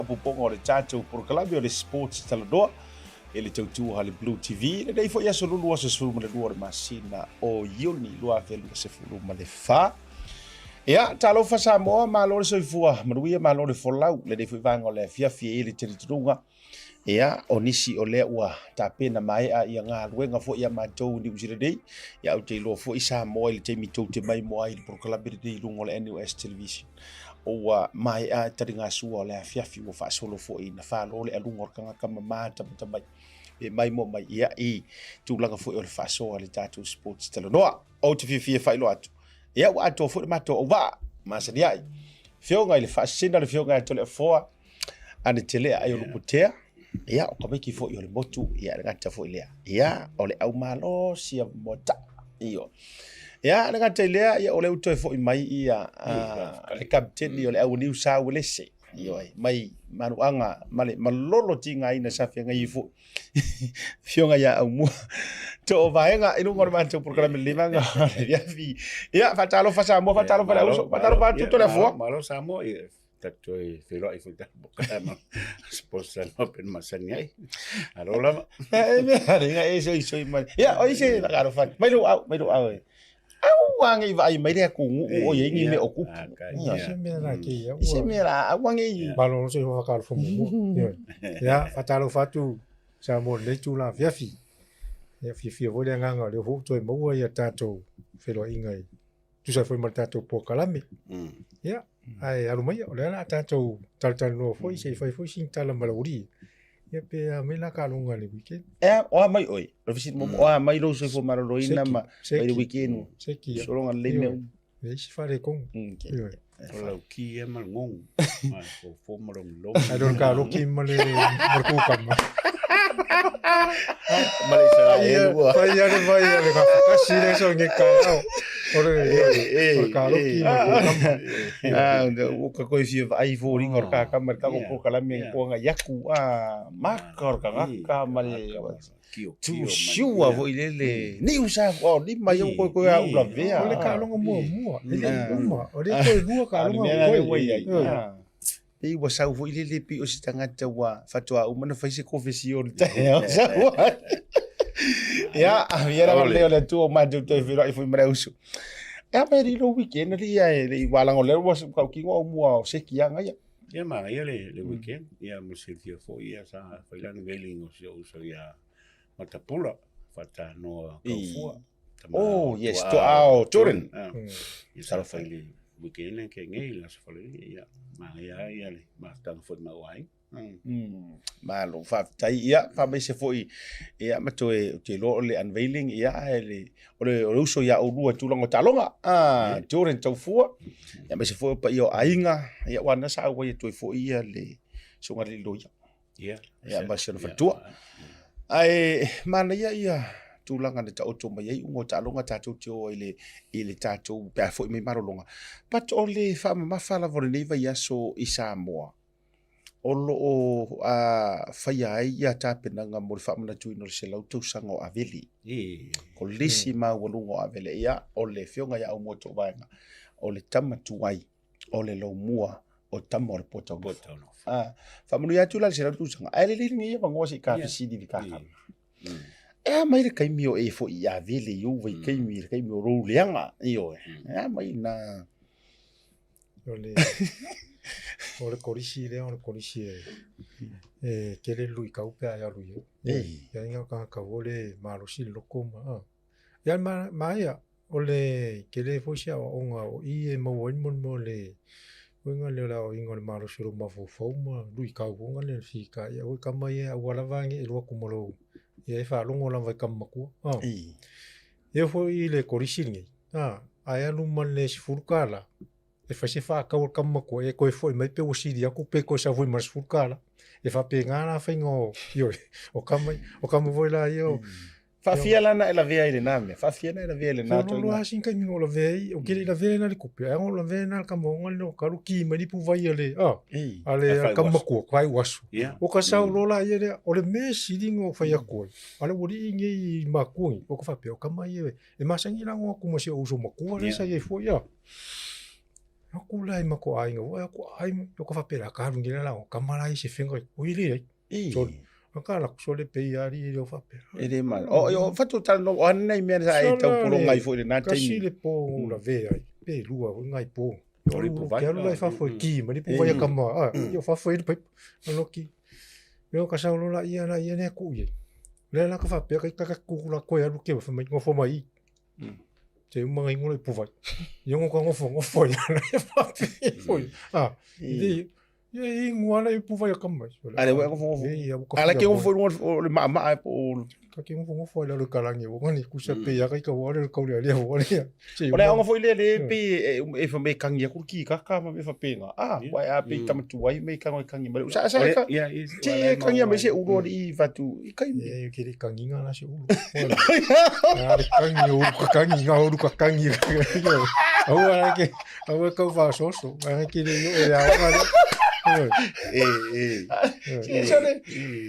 faaopoopoga o le tatou polokalame o le Sports Talanoa e le tautua a le Blue TV. Lenei foi aso lulu aso 12 o le masina o Iuni 2024. Ia, talofa Samoa, malo le soifua manuia, malo le folau. Lenei foi vaega o le afiafi e i ai le talitonuga. Ia, o nisi o lea ua tapena maea ia galuega foi a matou i Niu Sila nei. Ia, ou te iloa foi Samoa i le taimi tou te maimoa ai i le polokalame lenei i luga o le NUS Television. Ua maea le taligasua o le afiafi ua faasolo foi ina falo le aluga o le tagata mama tamatamai pe maimoa mai ia i tulaga foi o le faasoa a le tatou sports talanoa. Ou te fiafia e faailoa atu, ia ua atoa foi le matou auvaa masani ai. Afioga i le Faasisina, le Afioga ia Toleafoa, Ane Telea ai o Luputea, ia o Kamaiki foi o le motu, ia le gata foi lea. Ia o le aumalosi a Moata. Io. Ia le gata i lea, ia o lea ua toe foi mai ia le kapiteni o le auaniu Sa Uelese. Ioe, mai manuaga ma le malolo tigaina sa feagai ai foi. Afioga ia Aumua. To vaega i luga o le matou polokalame lenei vaega o le afiafi. Ia, faatalofa Samoa, faatalofa le auso, faatalofa atu Toleafoa. Malo Samoa, ia tatou toe feiloai foi tatou polokalame Sports Talanoa pe na masani ai. Alo lava. E mea le e soisoi mai. Ia, o i se faatalofa atu. Mai lou au, mai lou au e. Au a nei vaai mai le atunuu o i ai ni mea o tupu. Ia, se mea la ke ia. Se mea la, au a nei. Malo se whakalofa muamua. Ia, faatalofa atu Samoa i lenei itula afiafi. Ia, fiafia foi le agaga o lea foi ua toe maua ia tatou feiloaiga e tusa ai foi ma le tatou polokalame. Ia, ae alu maia, o lea o le a tatou talatalanoa foi se i fai foi sina tala ma le aualii. Ia pe a mai la taaloga i le weekend. Ea, o a mai oe? O le fesili muamua, o a mai lou soifua maloloina ma mai le weekend? Seki ia. Sologa lelei mea uma. Leai se faaletonu. Ioe. O lau ki ia ma le ngongo. Ma le fofo ma logologo. Ae le o le kaloki ma le ma le kukama. Ma le Isaraelu ua. Fai a le vai a le gafatasi le so nge taeao. O le o le kaloki ma le kukama. Ah, ua ka koe fia vaai foliga o le kakama i le tatou polokalame koa ngai aku, ah, maka o le tagata ma le tusiua foi lele. Niu sa, o lima ia ua koe koe a ulavea. O le taaloga muamua, e le i uma, o lea toe lua taaloga o koe. Ua i ai. Pei ua sau foi lele pei o se tagata ua faatoa uma ona fai se kofe o le taeao sau ai. Ia, ia lava le o le Atua ua matou toe feiloai foi ma le uso. E a mai alii lou weekend alii ia e le i walago lea ua kaukino au mua o seki anga ia. Ia manaia le weekend, ia mo le silafia foi ia sa fai lana veiling o si ou uso ia Matapula, faatanoa Taufua. Oh, yes, Toao Jordan. Ia sa fai le weekend ke nei le aso Falealili, ia manaia ia le mafutaga foi ma ou aiga. Malo faafetai. Ia, faamaise foi, ia, ma toe, ou te iloa o le unveiling, ia, ae le, o le, o le uso ia oulua i tulaga o taaloga, ah, Jordan Taufua, ia, aemaise foi o paia o aiga, ia, aua na sa auai atu ai foi ia le susuga i le loia. Ia, ia, ma si ona faletua. Ae manaia ia tulaga na taoto mai ai uga o taaloga tatou te o ai i le, i le tatou, pe a foi mai malologa. But o le faamamafa lava o lenei vaiaso i Samoa, o lo o faia ai ia tapenaga mo le faamanatuina o le 100 tausaga o Avele. Kolisi maualuga o Avele. Ia, o le afioga ia Aumua Toovaega, o le tama tuai o le lomua o tama o le Puataunofo. Faamanuia atu la le 100 tausaga, ae lelei lenei avanoa se i ka fesili i le kakama. E a mai le taimi o e foi i Avele i ou vaitaimi, i le taimi o lou leaga, ioe. E a mai na... O le, o le kolisi lea, o le kolisi e, e tele le luitau pe a e alu i ai. E ai ngā tagata ua le malosi le loko ma, a. Ia ma, ma ia, o le tele foi se aoaoga o i e maua ai le mo le uiga lea o le aoaoina o le malosi o lou mafaufau ma luitau foi lea le fita. Ia aua tama ia, aua lava ne i alu atu ma lou, ia e faalogo lava i tama matua. A. E oo foi i le kolisi lenei, a, a e alu ma le $10, e fai se faatau a le tama matua, e toe foi mai pe ua sili atu pe toe sau foi ma le $10. E faapena la faiga o, ioe, o tama ia. O tama foi la ia o... Faafia la na e lavea ai i lena mea? Faafia na e lavea i lena ituaiga? Lua lava sina taimi na ou lavea ai, ou te le i lavea la i le tupe, ae na ou lavea na i le tama ona lea o ka alu ki mai le ipuvai a le, a, a le tama matua, faaiu aso. O ka sau loa la ia lea, o le mea sili na ou fai atu ai, A le ualii nei i matua nei, o ka faapea, o tama ia e masani la ona atu ma si ou uso matua lea sa i ai foi a. Aku la i mako aiga ua aku ai yo ka faapea ka alu ngila la o kama la i se fenga o i le ai. Sole. Aka la sole pe i ari i leo faapea. E le ma. O o fatu tala no o ana i mea sa e tau pulonga ai foi le na taimi. Kasi le po o la ve ai. Pe lua o ngai po. O le po vai. Ke alu la i fafo e ki ma le po vai kama. Ah, yo fafo i le paipa. No ki. Yo ka sa lo la ia la ia ne ku i. Le la ka faapea ka ka ku la koe alu ke fa mai ngofo mai. Te umanga ingola i puvai. I ongo ka ngofo, ngofo i ana e whapi. Foi. Ah, i i ingoa ala i puvai a kamai. Ale ua ngofo ngofo. Ala ke ngofo ngofo le maa maa po. Ka ke ngofo ngofo ala le kalangi o ngani kusa pe ya kai ka wale le kaule alia wale. O le ngofo ile le pe e fa me kangi aku ki ka ka ma me fa penga. Ah, wa a pe tamatu ai me kango kangi ma. Sa sa ka. Te kangi me se ulo i vatu i kai. E ke le kanginga la se ulo. A le kangi o ka kangi nga uru ka kangi. Au ala ke au e kau fa soso. A ke le yo e a wa. E e. Se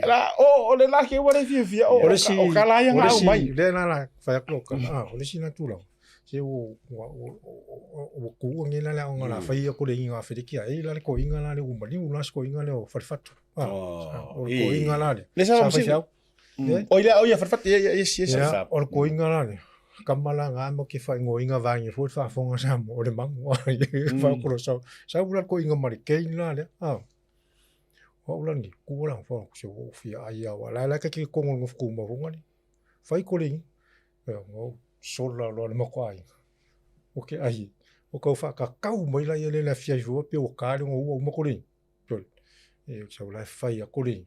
la o o le la ke wa le fia fia o o ka la ya nga mai. Le la la fa ko ka. Ah, o le sina tu la. Se o o ku ngi la la o la fa ia ko le inga felikia e la le ko inga la le umali u la ko inga le o falfatu. Ah, o le ko inga la le. Le sa sa O ile o ia falfatu ia ia yes yes. O le ko inga la le. Kama la nga mo ke fa ngo inga vangi fo fa fonga sa mo o le mangu. Fa ko sa sa ula ko inga mari ke la le. Ah. O ula ni ku la fa ko se o fia ai wa la la ka ke kongo ngo ku mo ngani. Fai ko le ngo sola lo le mako ai. O ke ai. O ka fa ka kau mai la ia le la fia fo pe o ka le ngo u mo ko le. E sa ula fai a ko le.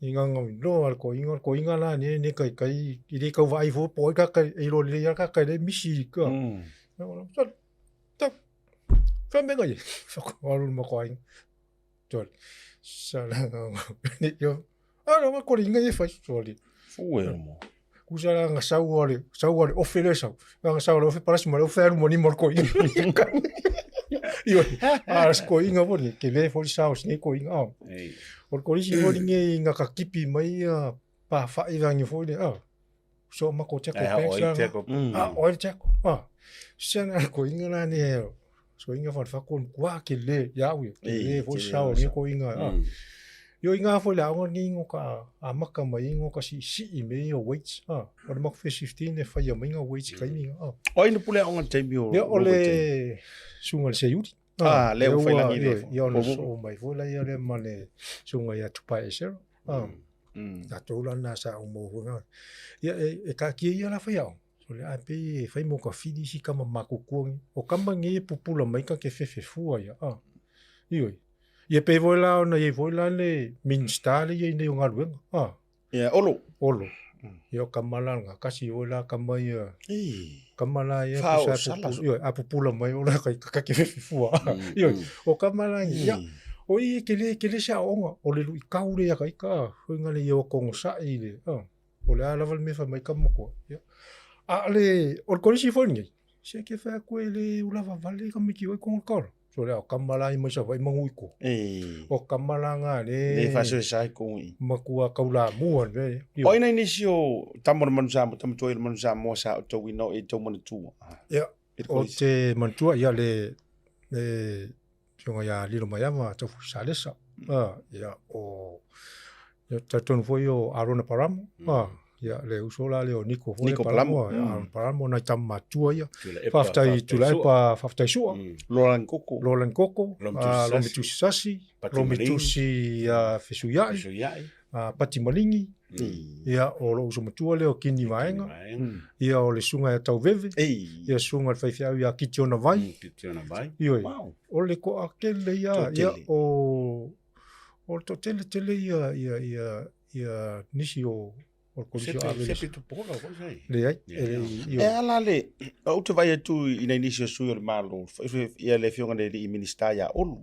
I nga ngau no al ko inga ko inga la ni ni kai kai i le kau vai fo po ka kai i lo le ya ka kai le misi ka. No sa ta fa me ngai. Fa ko alu mo ko ai. Tol. Sa la nga ni yo. Ah no ko le inga e fai so le. Fu e mo. Ku sa la nga sau ale sau ale ofe le sau. Nga sau ale ofe para si mo le ofe alu mo ni mo ko inga. Io a ko inga mo ni ke le fo sau ni ko inga. O le kolisi foi lenei nga ka kipi mai ia pa whairangi foi le, ah, so mako teko peks la. Ah, oil teko. Ah, sena ko inga la ni he. So inga fa fa ko kwa ke le ya u ke le foi sao ni ko inga. Ah. Yo inga foi la ngo ni ngo ka a maka mai ngo ka si si i me o weights. Ah, o le mako fe 15 e fai mai nga weights kai mi. Ah. O ina pule o nga o. Yo o le sunga le se Ah, le ua whailangi le. Ia ona so mai foi la ia le ma le sunga ia tupa e sero. Ah. Ta tō la sa o mo hua. Ia e ka kia ia la whai au. So le a pe e whai mo ka whiri si kama makukuangi. O kama nge e pupula mai ka ke whewhe fua ia. Ah. Ioi. Ia pe voi la ona ia voi la le minsta le ia nei o ngaluenga. Ah. Ia, olo. Olo. Ia o kama la nga kasi o la kama ia. Kama la ia pusa pupu, ia, a pupula mai o la kai ka ke fua. Ia, o kama la ia. O i ke le ke le sa onga o le lui kau le ia kai ka hoi ngale ia o kongo sa i le. O le ala val me fa mai kama ko. Ia. A le o le kolisi foi ngi. Se ke fa ko le ula va vale ka miki o kongo kau. So le o kama la i mai sa vai mangu i ko. O kama la nga le. Le fa so sa ko i. Makua kau la mua le. O ina nisi o tamo le manu sa mo tamo toi le manu sa mo sa o tau ina e tau manatua. Ia. O te manatua ia le le fionga ia Lilo Maiava tau Salesa. Ah, ia o ia tau foi o Arona Paramo. Ah, ia le uso la le o Nico foi Nico Palamo. Arona Paramo nai tama matua ia. Whaftai Tulaepa, whaftai sua. Lolan Koko. Lolan Koko, Lomitusi Sasi, Lomitusi Fesuiai, Pati Malingi, ia o lo uso matua leo Kini Vaenga, ia o le sunga ia Tauveve, ia sunga le whaiwhiau ia Kitiona Vai. Kitiona Vai. Ioi. O le ko akele ia, ia o o to tele tele ia ia ia ia nisi o o kolisi o Avele. Sepe tupola ko sai. Le ai. E ala le o te vai atu i nei nisi o sui o le malo ia le fionga le i minista ia olu.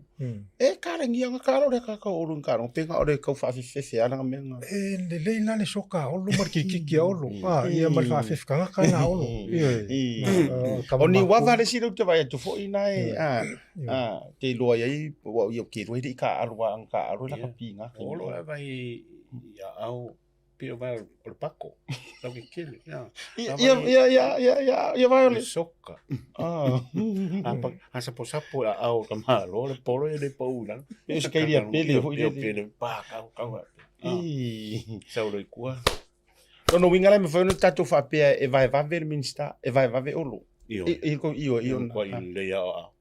E ka rangi anga ka ro ka ka olu ka ro penga o le kau fa fe fe ala me nga. E le le la le soka olu mar ki ki ki olu. Ah ia mar fa fe ka ka na olu. O ni wa va le si te vai atu fo ina e a a te loa ia wa ia ke ro i ka alu ang ka alu la ka pinga. Olo e vai ia au. Pei o vae o le pako. Lau ke kele. Ia, Ia, ia, ia, ia, ia, ia vae o le soka. Ah. A sapo sapo a au ka malo le polo e le pau la. E se kairia pele foi le pele pa kau kau. I. Sau le kua. Lona uiga la e mafai ona tatou faapea e vaevave le Minisita, e vaevave Olo. Ioe. I, i, ioe, I ona. Makuai lelei ao ao.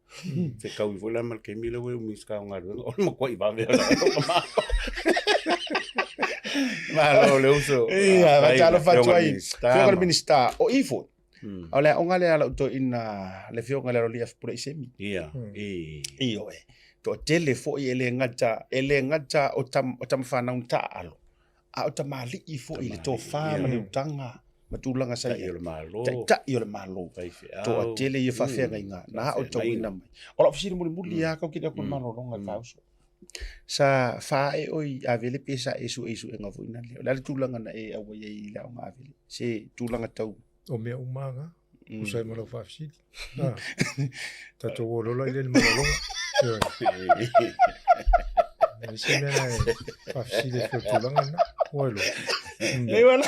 Fekaui foi la ma le taimi lea ua e Minisita o Galuega, o le makuai vave lava o ka malo. Malo le uso. Ia, faatalofa atu ai. Afioga i le Minisita, o i foi. O le aoga lea a lau toeaina le afioga i le Aloalii Fepuleai Semi. Ia, i. Ioe. Toatele foi e le gata, e le gata o tam, o tamafanau na taaalo, a o tamalii foi i le tofa ma le utaga ma tulaga sa i ai. Taitai o le Malo. Taitai o le Malo. Faifeau. Toatele ia faafeagaiga na aotauina mai. O lau fesili mulimuli lava kau ke le aku i le malologa i le vaiaso. Sa faaee oe i Avele pe sa e sue i suega foi na lea? O le a le tulaga na e auai ai i le aoga Avele? Se tulaga tau. O mea uma lava, tusa ai ma lau faafesili. Ah, tatou o lola i le malologa. E se mea na e faafesili ai foi i le tulaga lena. Ua iloa. Lei wala,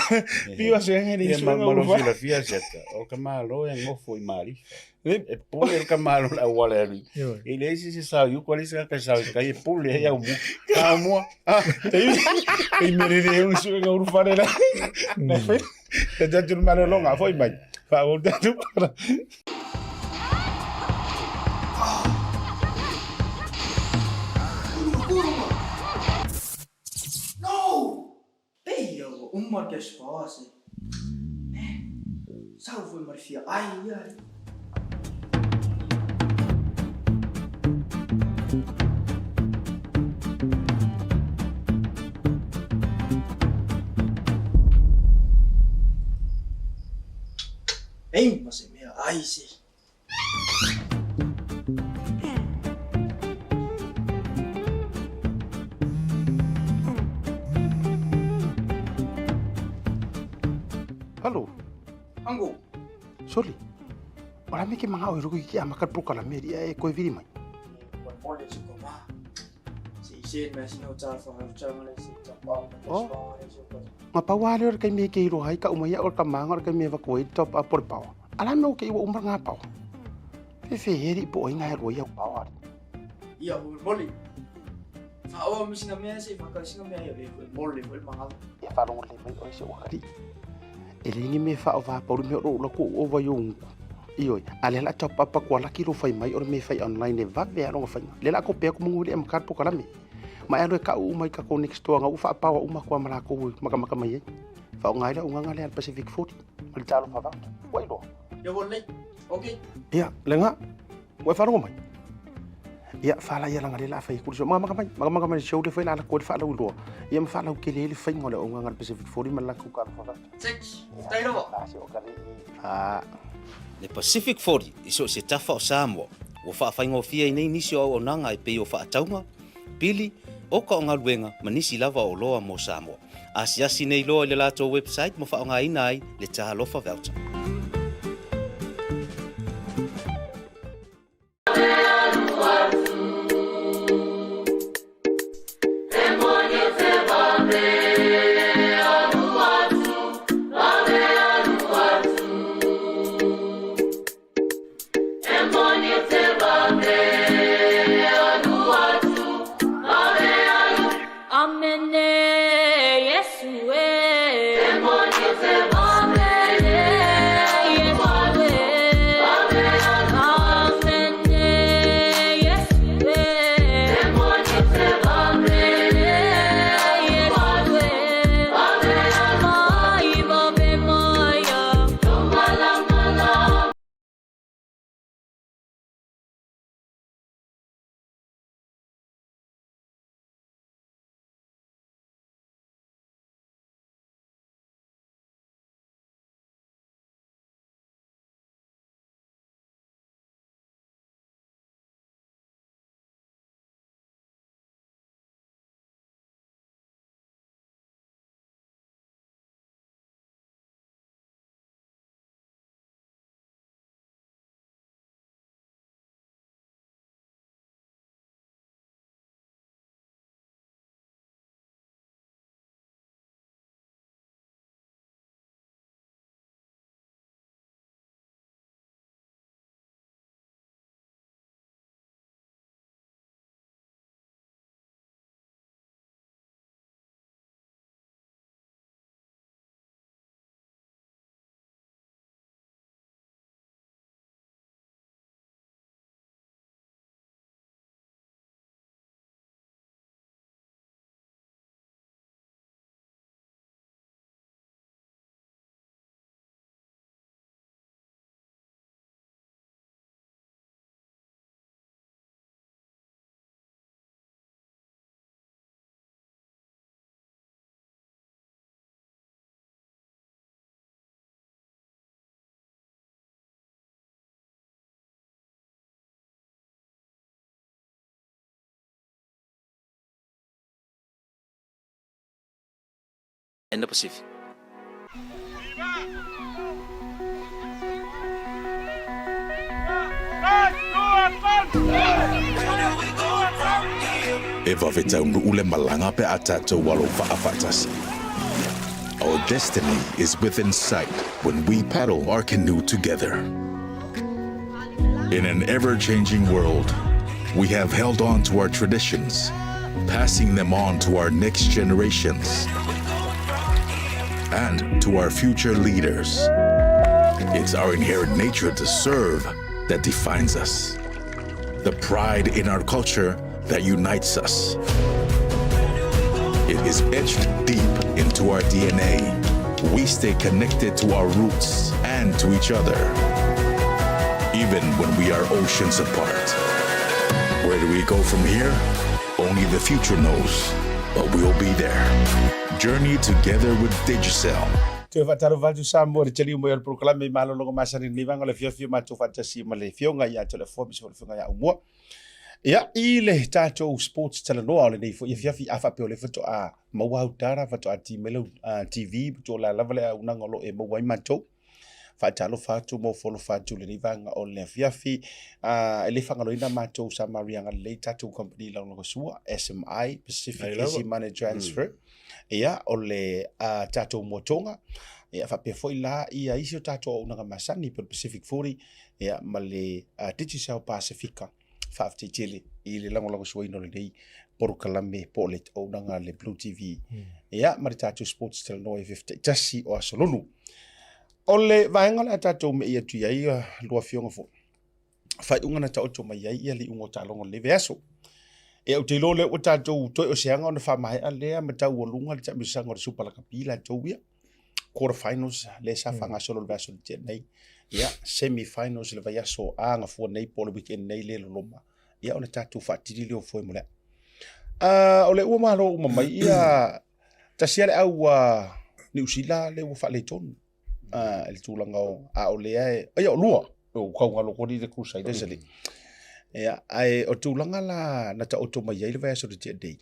piu a suega ni Ia, suega ma lou ua. silafia Seta, o ka malo e gofo i Maalifa. E pule le ka malo i le auala e alu i. E leai se isi e sao i uka, leai se tagata e sao i tai, e pule ai au mua. Au mua. Ei me rere e suega ulufale la. Na fai. Te tatu le malologa, foi mai. Faaauau tatou. No! Pei ia ua uma le cash power se. Man, sau foi ma le fia ai ia ai. Ei ma se mea ai se. Hello. Ango. Soli. O la me ke manga o ruku ki a maka prokalame ria e koe viri mai. Nga pau a lea o le taimi e ke iloa ai ka uma ia o le kamaga o le taimi e avatu ai le top up o le power. A la mea ua te i ua uma lena power. Fefe e alii po o ai na e alu ai au power alii. Ia hui moli. Faaoa ma sina mea se i faakau sina mea ia hui moli foi le magalo. Ia faalogo lelei mai oe si ou akalii. E leai ni mea e faaova pau le mea o lou ulaku o ova i ou gutu. Ioe, a lea o le a top up atu a laki lou fai mai o le mea e fai online e vave lava lona faiga. Lea o le a kope atu manu e le amata le polokalame. Ma e alu e kau uma i tatou next door na ua faapaoa uma atu lava ma latou e makamaka mai ai. Faaaoga ai le auaunaga lea a le Pacific 40 ma le Talofa Voucher. Ua iloa? Ia ua lelei. Ok. Ia, Lega, ua e faalogo mai? Ia, falaia laga lea o le a fai atu le show. Makamaka mai, makamaka mai i le show lea foi o le a alu atu ai le faalauiloa. Ia ma faalautele ai le faiga o le auaunaga a le Pacific 40 ma le latou Talofa Voucher. Six. Faafetai lava. Ah. Le Pacific 40 i so o se tafa o Samoa, ua faafaigofie ai nei nisi o auaunaga e pei o faatauga, pili, oka o galuega ma nisi lava o oloa mo Samoa. Asiasi nei loa i le latou website ma faaaogaina ai le Talofa Voucher. Amene Yesu e. Amene Yesu e. Amene Yesu e. Mai vave maia. and the Pacific. E vave taunuu le malaga pe a tatou alo faafaatasi. Our destiny is within sight when we paddle our canoe together. In an ever-changing world, we have held on to our traditions, passing them on to our next generations and to our future leaders. It's our inherent nature to serve that defines us, the pride in our culture that unites us. It is etched deep into our DNA. We stay connected to our roots and to each other, even when we are oceans apart. Where do we go from here? Only the future knows, but we'll be there. Journey together with Digicel. Toe faatalofa atu Samoa i le taliu mai o le polokalame i malologa masani i lenei vaega o le afiafi o matou faatasi ma le Afioga ia Toleafoa aemaise foi le Afioga ia Aumua. Ia, i le tatou sports talanoa o lenei foi afiafi, a faapea o lea faatoa maua au tala, faatoa ti mai lau TV, faatoa lava le auaunaga o lo o e maua ai matou. Faatalofa atu ma ofo alofa atu i lenei vaega o le afiafi. E le faagaloina matou Samaria Agalelei, tatou company lagolagosua, SMI, Pacific Easy Money Transfer. Ia, o le tatou moatoga. Ia, faapea foi la ia isi o tatou auaunaga masani pei o le Pacific 40, ia, ma le Digicel Pasifika. Faafetai tele i le lagolagosuaina o lenei polokalame po o le auaunaga a le Blue TV. Ia, ma le tatou Sports Talanoa i afiafi taitasi o Aso Lulu. O le vaega o le a tatou me'i atu i ai lua afioga foi, faaiuga na taoto mai ai ia liuga o taaloga o lenei vaiaso. Ia, ou te iloa lea ua tatou toe o se aga ona faamaea lea ma taualuga le taamilosaga o le Super Lakapi latou ia. Quarter finals lea sa faagasolo i le vaiaso na tea nei. Ia, semi finals le vaiaso a gafua nei po o le weekend nei le loloma. Ia, ona tatou faatili lea o foe mo le aa. O le ua malo uma mai ia tasi lava le au a Niu Sila lea ua faaletonu i le tulaga o a o lea e ia o lua o tau galo i le Crusaders le. Ia, ae o tulaga la na taoto mai ai le vaiaso na tea nei.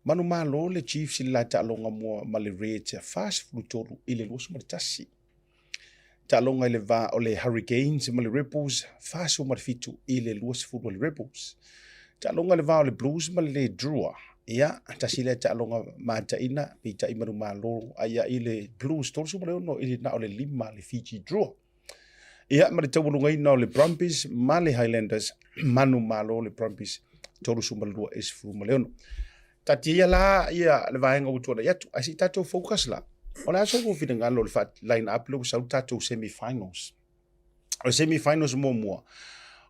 Manumalo le Chiefs i le la taaloga mua ma le Reds e 43 i le 21. Taaloga i le va o le Hurricanes ma le Rebels 47 i le 20 o le Rebels. Taaloga i le va o le Blues ma le Drua. Ia, tasi lea taaloga mataina, peitai manumalo ai i le Blues 36 i le na o le 5 le Fiji Drua. Ia, ma le taualugaina o le Brumbies ma le Highlanders, manumalo le Brumbies 32 i le 16. Taatia ia la ia le vaega ua tuanai atu, ae se i tatou focus la. O le a so lua finagalo i le line up lea ua sau le tatou semi-finals. O le semi-finals muamua,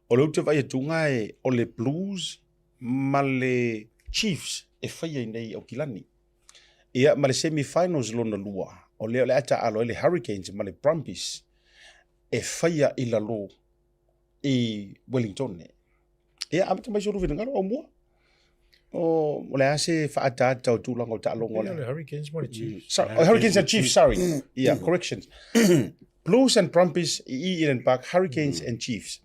o lea ou te vaai atuga e, o le Blues ma le Chiefs e faia i nei i Aukilani. Ia, ma le semi-finals lona lua, o lea o le a taaalo ai le Hurricanes ma le Brumbies e faia i lalo i Wellington. Ia, amata mai so lua finagalo, Aumua. O, o le a se faaataata o tulaga o taaloga o le... Le Hurricanes ma le Chiefs. Sorry, oh, Hurricanes and Chiefs, sorry. Yeah, corrections. Blues and Brumbies i Eden Park, Hurricanes and Chiefs.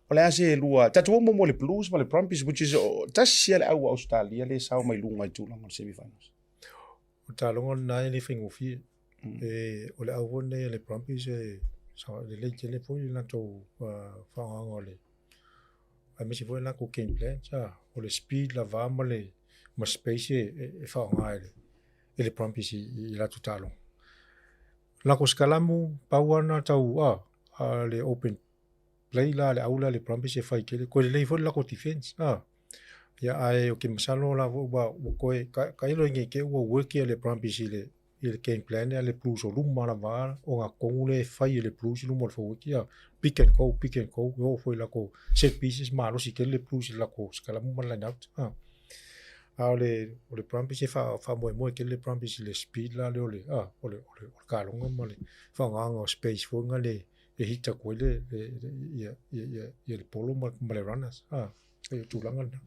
O le a se lua, tatou o muamua le Blues ma le Brumbies, which is, oh, tasi sia le au a Australia le sao mai luga i tulaga o le semi-finals. O taaloga lena e le faigofie. E, o le au foi lenei a le Brumbies e lelei tele foi le latou faaaogaga o le aemaise foi le latou game plan sa o le speed lava ma le ma space e faaaoga e le e le Brumbies i latou taaloga. Latou sikalamu pau lava na tau a le open play la le au la le Brumbies e fai tele koe lelei foi le latou defense a. Ia ae ou te masalo la foi ua toe tailo nei te i ua work le Brumbies i le i le game plan lea a le Blues o luma lava o ogatotonu lea e fai e le Blues i luma o le forward ia pick and go, pick and go, e oo foi i latou set pieces malosi tele le Blues i le latou sikalamu ma le line out. A, a o le, o le Brumbies e faamoemoe tele le Brumbies i le speed la lea o le, a, o le, o le, o le kaloga ma le faaaogaga o space foi na le e hit atu ai le, le, le, ia, ia, ia, ia le polo ma, ma le runners. A, e o tulaga lena.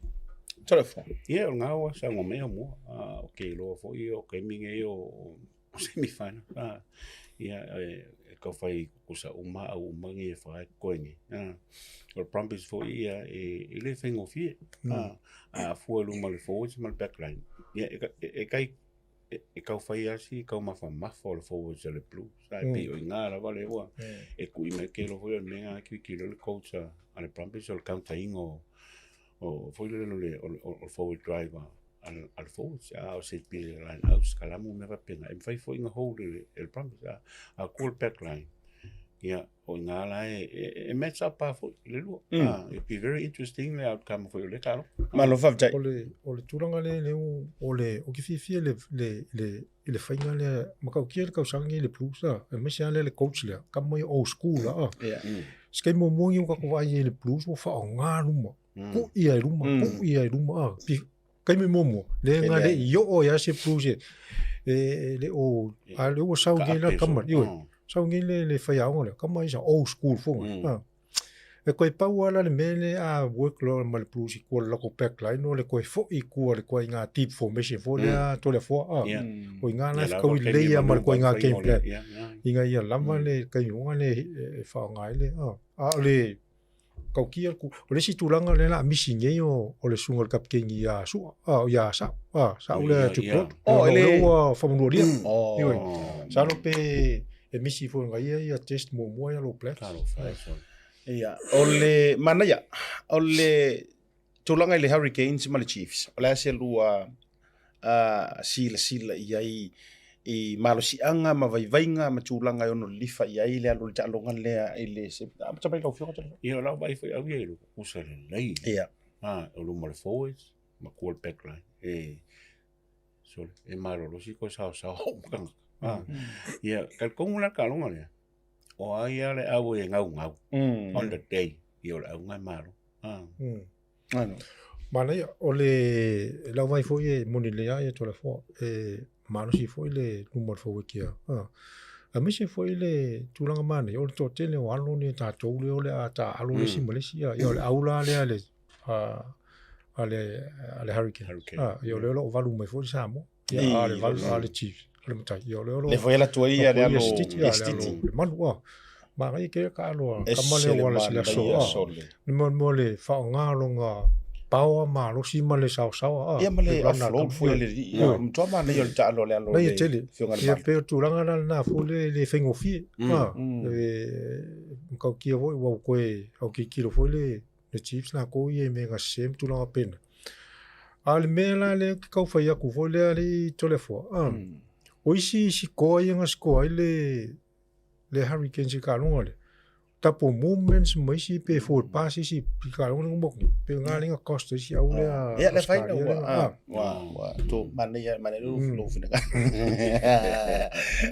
Telefone. Ia, o lena ua saunoa mai Aumua. Ou te iloa foi o taimi nei o semi-final. Ia, e tau fai tutusa uma au uma nei e fa e totoe nei. O le Brumbies foi ia e le faigofie. A fua i luma o le forwards ma le backline. Ia, e tai e tau fai lava si taumafamafa o le forwards a le Blues. A e pei o i ina lava lea ua e kui mai ke iloa foi o le mea lena e tilotilo ai le coach a a le Brumbies o le counter ina o o foi lele o le o le o le forward drive a a le a le forwards. A o se pei o le line out, kalamu ma mea faapena, e mafai foi ona hold e le e le Brumbies. A a ku le back line, ia o i ina la e e match up lava foi le lua. It'll be very interesting le outcome foi o lea taaloga. Malo faafetai. O le o le tulaga lea lea o le ou te fiafia i le le le i le faiga lea matautia le tausaga lenei i le Blues a, aemaise lava lea le coach lea, tama ia old school la a. Se taimi muamua lenei ua tatou vaai ai i le Blues ua faaaoga luma, tuu ia i luma, tuu ia i luma a. Taimi muamua, lea na le i oo ai lava se Blues e e le o, a o lea ua sau nei la tama, ioe, sau nei le le faiaoga lea, tama ia old school foi a. E toe pau lava la le mea lea a work loa ma le Blues i tua o le latou back line o le toe foi i tua o le ituaiga deep formation foi lea Toleafoa a. O i ina la e fetaui lelei lava ma le ituaiga game plan ina ia lava le taimi lea e faaaoga ai le a. A o le tautia o le isi tulaga lea o le a misi nei o le susuga i le kapikeni ia Sua, a ia Sa'u, a Sa'u lea Tupulotu. O lea ua faamanualia. Ioe. Masalo pe e misi foi na ia ia test muamua ia All Blacks. Ia, o le manaia, o le tulaga i le Hurricanes ma le Chiefs, o le a se lua silasila i ai i malosiaga ma vaivaiga ma tulaga e ono lilifa i ai le alu o le taaloga lea i le amata mai lau Afioga Talifono. Ia, o lau vaai foi au ia i le kusa lelei. Ia. Ha, o luma o le forwards ma kua le back line. E, sole, e malolosi koe saosao ma tagata. Ha. Ia, talitonu la le taaloga lea, o ai lava le au e gaugau on the day, ia o le auga e malo. Ha. Ano. Manaia, o le lau vaai foi e moni lelei lava ia Toleafoa, e malosi foi le luma o le fauekia. Aemaise foi le tulaga manaia, o le toatele o alo nei a tatou lea o le a taaalo le isi ma le isi. Ia o le au la lea a le, a le, a le Hurricanes. Ia o lea o lo o valu mai foi le Samoa. Ia a le valu, a le Chiefs, a le Matai. Ia o lea o lo o... Le foi e alu atu ai ia le alo Esititi. Le manu, a. Manaia tele ka alo a tama lea ua ala i le aso, a. Le mea mo le faaaoga lona power malosi ma le saosaoa, a. Ia ma le offload foi a le alii. Ia matua manaia o le taalo a le alo o le Afioga i le Ia pei o le tulaga la lena foi lea e le faigofie, a. E matautia foi ua toe autilotilo foi le Chiefs latou ia i mea na sese ma tulaga faapena. A o le mea la lea ou te tau fai atu foi lea alii Toleafoa, a, o isi sikoa ia na sikoa ai le le Hurricanes i le taaloga lea, double movements ma isi pe forward pass isi i le taaloga lea na uma atu nei, pe na lea na cost ai si au lea Ia, le fai na ua, a, ua, ua, to, manaia, manaia lou finagalo.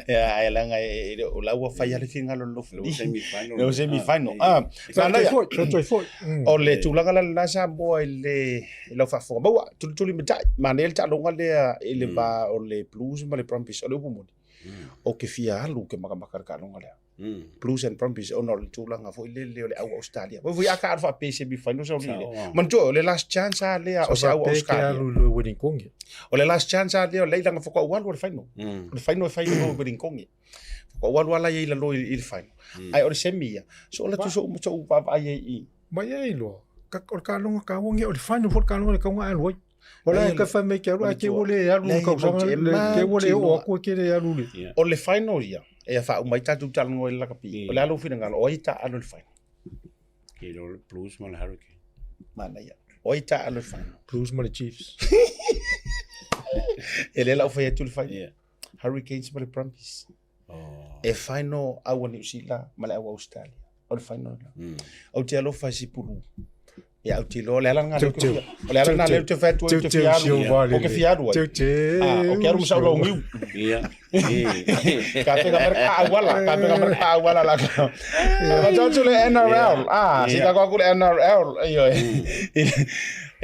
Ia, ai leaga e le o la ua fai lava le finagalo o le Lou semi final. Lou semi final. Ah, manaia. Foi, foi. O le tulaga la lena Samoa i le i lau faafofoga maua, tulituli matai, manaia le taaloga lea i le va o le Blues ma le Brumbies, o le upu moni, ou te fia alu ou te makamaka i le taaloga lea. Blues and Brumbies ona o le tulaga foi lele o le au Australia. Foi foi a ka alu faapea i semi final sa oli le. Manatua o le last chance a lea o se au Australia. Alu i le Wellington. O le last chance a lea o lea ilanga faatoa ua alu o le final. O le final e fai i le Wellington. Faatoa ua alu ala ia i lalo i le final. Ae o le semi ia. So o le tu so so vaavaai ai i. Mai ai loa. O le taaloga taua nei, o le final foi le taaloga le tatau ona alu ai. O la e ka fai mai ke alu, ae te ua le alu i le tausaga, te ua le oo atu e te le alu i le. O le final ia, e faauma ai tatou talanoa i le lakapi. O le a lou finagalo, o ai ta alu i le final? Ke iloa le Blues ma le Hurricane. Manaia. O ai ta alu i le final? Blues ma le Chiefs. E le lau fai atu le final. Hurricanes ma le Brumbies. E final au a Niu Sila ma le au Australia. O le final lena. Ou te alofa i si pulu. Ia, ou te iloa, o le ala lena lea ou te fia, o le ala lena lea ou te fai atu ai, ou te fia alu, ou te fia alu ai. Ah, ou te alu ma sau launiu. Ia. Ka peka mai ka auala, ka peka mai ka auala la. Ka atu le NRL. Ah, si ka aku le NRL. Aio.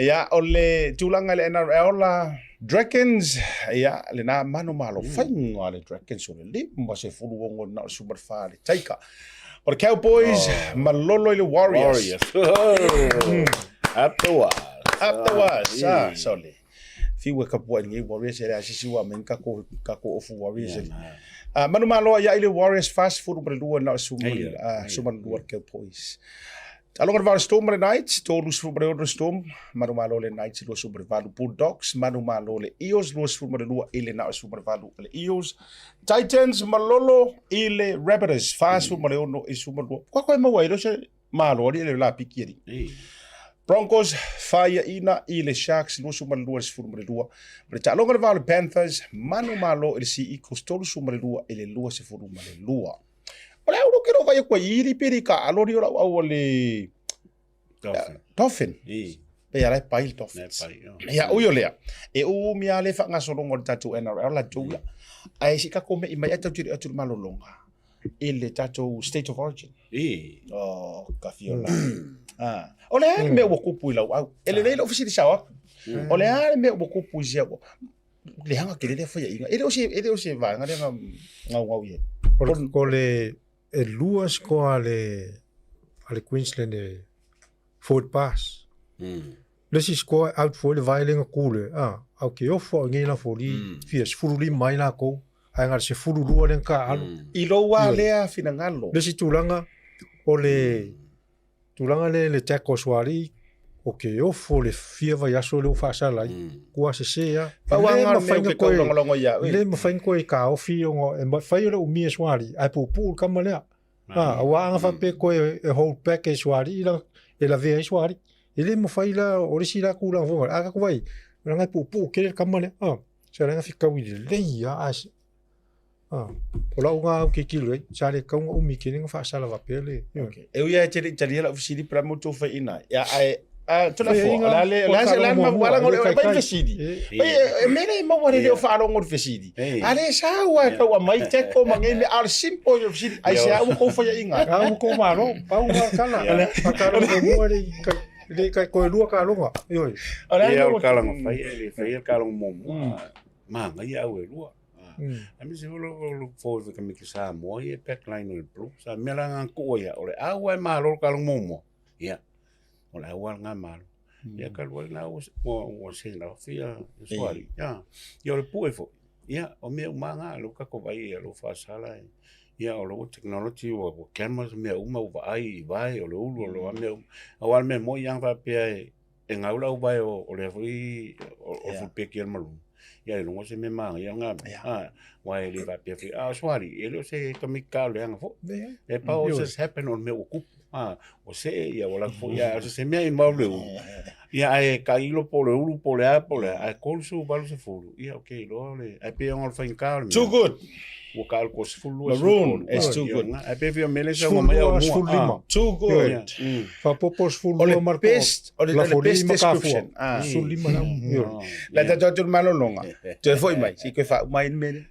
Ia, o le tulaga i le NRL la, Dragons, ia, lena mano malo faiga a le Dragons o le 56 na o le 14 le taika. O le Cowboys, oh. malolo i le Warriors. Warriors. Up the was. Up the was. Ah, sole. Fiu e kapua i nei Warriors e le asisi ua men kako kako ofu Warriors. Yeah, ah, manu maloa ia i le Warriors fast food ma le lua na o suma ah, suma le lua Cowboys. Taaloga le va o le Storm ma le Knights, 36 le Storm, manumalo le Knights 28, Bulldogs manumalo le Eels 22 i le na o le 18 le Eels. Titans malolo i le Rabbitohs 46 i 12. Kwa koe maua i lo se malo ali le la piki ali. Broncos faiaina i le Sharks 22 i le 12. Ma le taaloga le va o le Panthers manumalo i le Sea Eagles 32 i le 22. O le au lo ke lo vai kua iri peri ka alori o lau au le Dolphin. Dolphin. I. Pe ala e pai le Dolphins. Ne pai. Oh. Ia ui o lea. E u mi ale fa ngasolongo le tatou NRL la tou la. Ai si ka kome i mai e tau tiri atu le malolonga. I le tatou state of origin. I. Oh, ka fiola. Ah. O le a le mea ua kupu i lau au. E lelei lau fesili sao aku. O le a le mea ua kupu i sia leaga tele lea faiaʻiga. E le o se e le o se vaega lea gaugau i ai. O le, o le e lua score a le a le Queensland e forward pass. Le isi score out foi le vae lea na ku le a au ke ofo au nei la foli fia 15 ai lakou ae na o le 12 lea na taaalo. I lou a lea finagalo. Le isi tulaga o le tulaga lea i le tackle a Suaalii, o ke ofo le fia vaiaso lea ua faasala ai, kua sese lava. Pau E le lava lena o le mea mafai ou ona te toe, taulagolago ia oe. le mafai ona toe taofi ona e fai o le umia e Suaalii, ae puupuu le tama lea. A, aua ana faapea toe e hold back e Suaalii la, e lavea ai Suaalii. E le mafai la, o le isi la tulaga foi, a tatou vaai, leaga e puupuu tele le tama lea. A, sa leaga fetaui lelei lava ae Ah, o lau na au tilotilo ai, sa le tatau ona umi tele na faasala faapea le. Okay. E ui lava e te le i talia lau fesili pe o le a mo tou faiaina ai. Ia, ae, a, Tulafono, Faiaina, o le a le, o le a se, o le a le mafuaaga o le aumai le fesili. E, E, e mea lea e maua le leo faalogo o le fesili. A le sau lava e tau aumai tackle ma nei mea, a o le simple ia o le fesili, aisea ua tou faiaina ai? A ua tou malo, pau na tala. A tala muamua le i le i toe lua taaloga. Ioe. O le a le Ia, o mea le ua tala na fai, e le faia le taaloga muamua. Manaia au e lua. Aemaise foi o le forward foi tamaiti Samoa ia e backline o le Blues. A mea la na tuua ia, o le au lava e malo le taaloga muamua. Ia, o le au lava lena e malo. Ia talu ai lena ua send off ia Suaalii. Ia, ia o le pue foi. Ia, o mea uma lava na, lea ua tatou vaai i lou faasala. Ia, o lou technology ua cameras ma mea uma ua vaai i vae, o le ulu, o le a mea uma. Aua o le mea moni a na faapea e e gau le auvae o lea foi o le fulpeki a le Maroon. Ia ailoga o se mea manaia lena mea. A, aua e le faapea foi, a o Suaalii, e le o se tamaiti taoleaga foi. E pau o just happen o le mea ua tupu. A, ua see, ia ua alu atu foi, a o se mea involve le ulu. Ia ae tailo po o le ulu po o le a po o le a, ae 38, 10, ia ou te iloa o le, ae pei ona o le faigata o le mea. Too good. Ua ka alko 12 Maroon is too good. Ae pei fia mele sa mai au mua. Too good. Faapopo O le 12 ma le best, o le, o le best description. Ah. 15 la. La tatou atu le malologa. Toe foi mai, se i toe faauma ai le mea lea.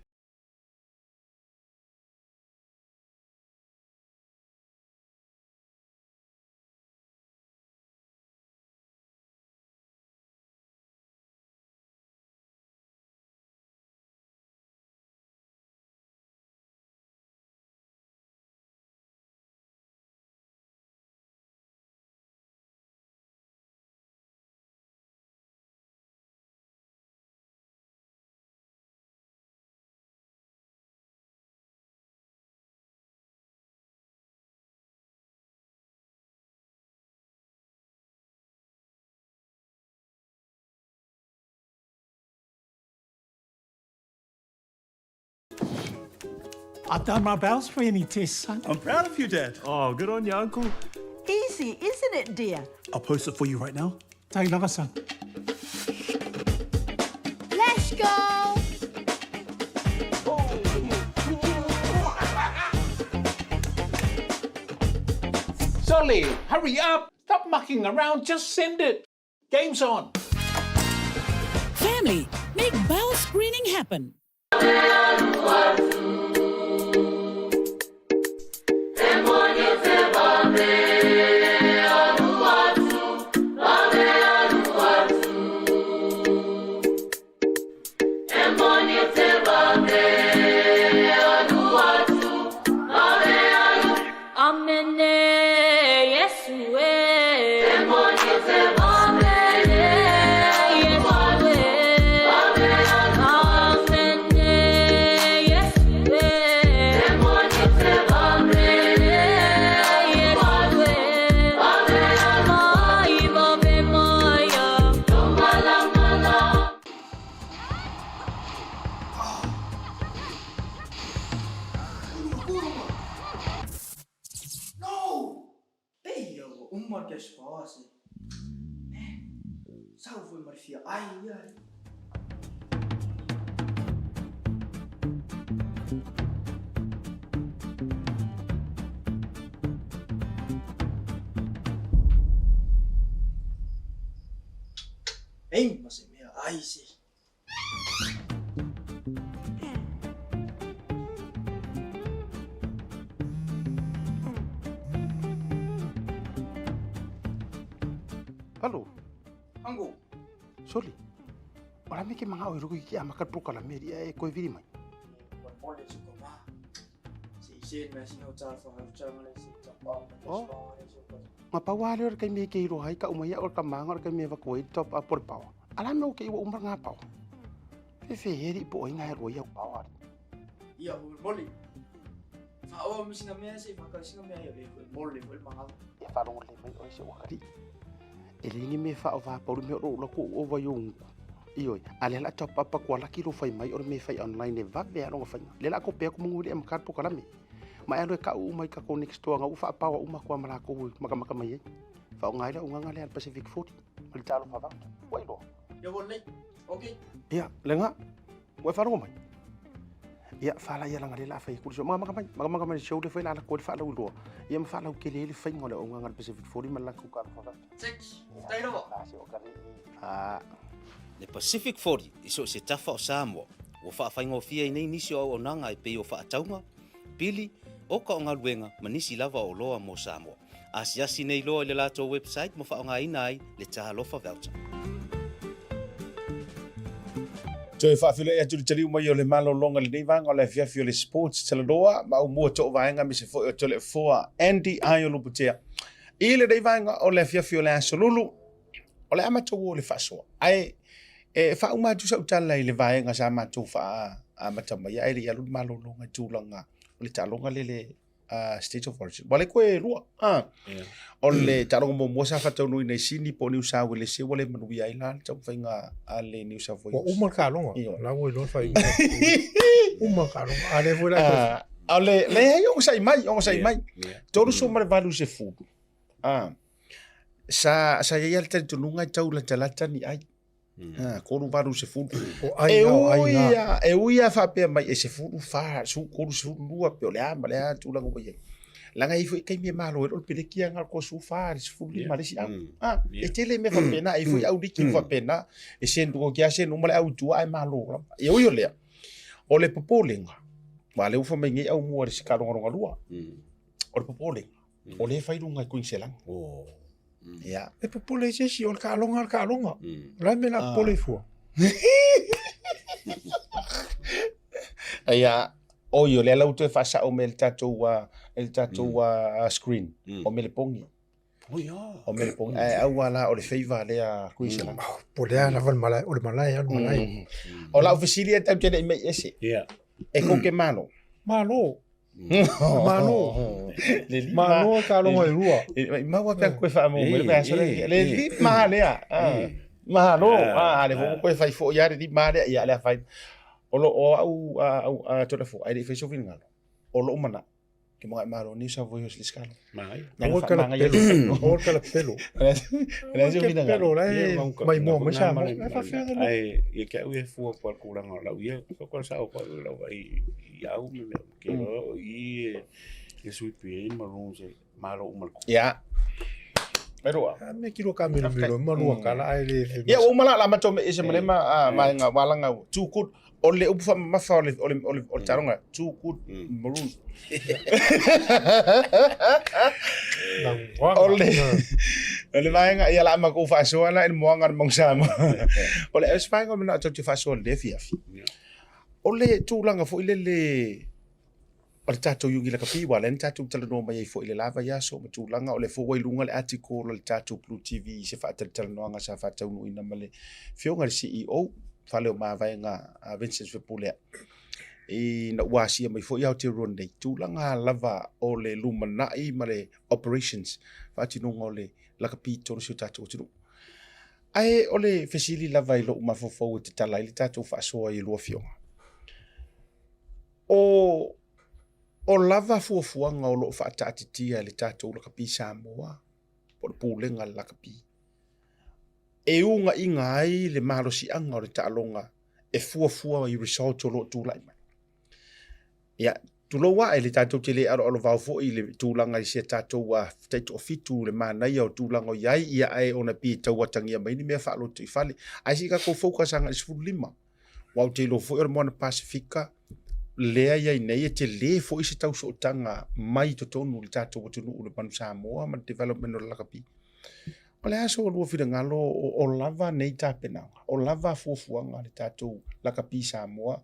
I've done my bowel screening test, son. I'm proud of you, Dad. Oh, good on you, Uncle. Easy, isn't it, dear? I'll post it for you right now. Take lava, son. Let's go! Solly, hurry up! Stop mucking around, just send it! Game's on! Family, make bowel screening happen. Amene Yesu e. Amene Yesu e. Amene Yesu le cash power se. Eh, sau foi ma le fia ai ia. Ei, ma se mea ai se. Alo. Ango. Soli. O la me ke manga o ruku ki ama ka poka la me ria e koe viri mai. Oh. Nga pa wale ora kai me ke iro hai ka uma ia ora ka manga ora kai me vakoe top up por pawa. Ala me o ke iwa umar ngā pawa. Fe fe heri po oi ngā roi au pawa. Ia, o moli. Fa o mi singa mea se fa ka singa mea ia le moli mo manga. Ia whalongo le mai oi se wakari. E lengi me wha o wha pauru me oro ula ko o vai o ungu. Ioi, a le la top up kua laki ro fai mai ora me fai online e vave a ronga whainga. Le la ko pea ko mungu le ama po kalame. Ma e alo e ka u mai ka ko next door nga uwha pawa uma kua mala ko ui maka maka mai e. Wha o ngai la unga le al Pacific 40. Ma le talo wha Wai loa. Ia wo nei. Okay. Ia, le nga. Ua wharongo mai. Ia, whala ia langa le la whai kuri so. Maka maka mai, maka maka mai show le whai la la ko le whala uloa. Ia ma whala u kele hele whainga le unga le Pacific 40 ma la ku ka wha. Six. Tai rawa. La se o kare. Ah. Le Pacific 40 i so se tafa o Samoa. Ua faafaigofie ai nei nisi o auaunaga e pei o faatauga, pili, oka o galuega ma nisi lava o oloa mo Samoa. Asiasi nei loa i le latou website ma faaaogaina ai le Talofa Voucher. Toe faafeiloai atu le taliu mai o le malologa i lenei vaega o le afiafi o le Sports Talanoa ma aumua too vaega aemaise foi o Toleafoa Andy Aio Luputea. I lenei vaega o le afiafi o le aso Lulu, o le a matou o le faasoa. Ae e faauma atu sau tala i le vaega sa matou faaamata mai ai le i alu le malologa i tulaga o le taaloga lele State of Origin. Ua le koe lua. Ah. Yeah. O le taaloga muamua sa faataunuuina i Sini po o New South Wales ua le manuia ai la le taumafaiga a le New South Ua Wales. uma le taaloga. Ioe. La ua iloa le faaiuga. Uma le taaloga. A lea foi la. Ah, o le leai ogasai mai, ogasai Yeah, mai. yeah. 30 ma le 80. Ah. Sa sa ia i le talitonuga e tau latalata ni ai. Ah, 3 8 10. O ai E na, o ai ui na. a, e ui a faapea mai e 14, su 32 pe o le a ma le a tulaga ua i ai. Laga e i foi taimi e malo ai loa le pelekia nga ko su fa le 15 le isi au. Ah, e tele mea faapena, e i foi au liki faapena, e sendu ko kia sendu ma le au i tua ae malo lava. E ui o lea, o le popolega, aua o lea ua fai mai nei au mua i le sikalogaloga lua, o le popolega, o lea e fai luga i Kuiniselani. Ia. E popole i se isi, o le taaloga le taaloga. O le a le mea o le a popole ai fua? Ia, oi, o lea la ua toe faasao mai e le tatou, e le tatou screen, o Melepogi. O Melepogi. Ae aua la o le favour lea a Kuiniselani. Po o le a lava le malae, o le malae lava le malae. O lau fesili e tatou te le i mai ese. E kou ke malo. Malo. Malo. Le lima. Malo e taaloga e lua. E maua pea koe whaamau mai le aso le le lima lea. Malo. Ah, le fo koe fai fo ia le lima lea ia le fai. O lo o au au a tole fo ai le fai so fingal. O lo mana. Ke mo malo ni sa voi le skalo. Mai. Aua le kala pelo. Aua le kala pelo. Le so fingal. Pelo la e mai moa mai Samoa. E faafefea na Ai, ia ke au e fua kwa tulaga o lau ia, ko ko sa o kwa lau i i au me mea ke loa i e sui pie i maroons e malo uma le Ia. Mai roa. A me kilo ka milo milo ma lua kala ai le Ia ua uma la la matou me ese ma le ma vaega walanga too good o le upu faamamafa o le o le o le o le taaloga too good maroon. O le o le vaega ia la makou faasoa la i le moaga o le Mauga Samoa. O le se vaega o le manao tou te faasoa i le afiafi. O le tulaga foi lele o le tatou Iugi Lakapi, aua o lea na tatou talanoa mai ai foi i le la vaiaso ma tulaga o le foi ua i luga le article o le tatou Blue TV i se faatalatalanoaga sa faataunuuina ma le Afioga i le CEO Fale o Mavaega a Vincent Fepuleai ina ua asia mai foi Aotearoa nei tulaga lava o le lumanai ma le operations faatinoga o le lakapi i totonu o si o tatou atunuu. Ae o le fesili lava i lou mafaufau e tatala ai le tatou faasoa i lua afioga. O, o lava fuafuaga o lo o faataatitia e le tatou lakapi Samoa. po o le Pulega a le Lakapi e ugaiga ai le malosiaga o le taaloga e fuafua i results o lo o tulai mai. Ia, tulou ae le tatou te le aloalovao foi i le tulaga i si a tatou taitoafitu le manaia o tulaga o i ai, ia ae ona pei e tau atagia mai ni mea faalotoifale. Ae se i tatou focus agai i le 15. Aua ou te iloa foi o le Moana Pasefika lea i ai nei e tele foi se tausootaga mai totonu i le tatou atunuu i le Manu Samoa ma le development o le lakapi. O le a so lua finagalo o lava nei tapenaga, o lava fuafuaga a le tatou lakapi Samoa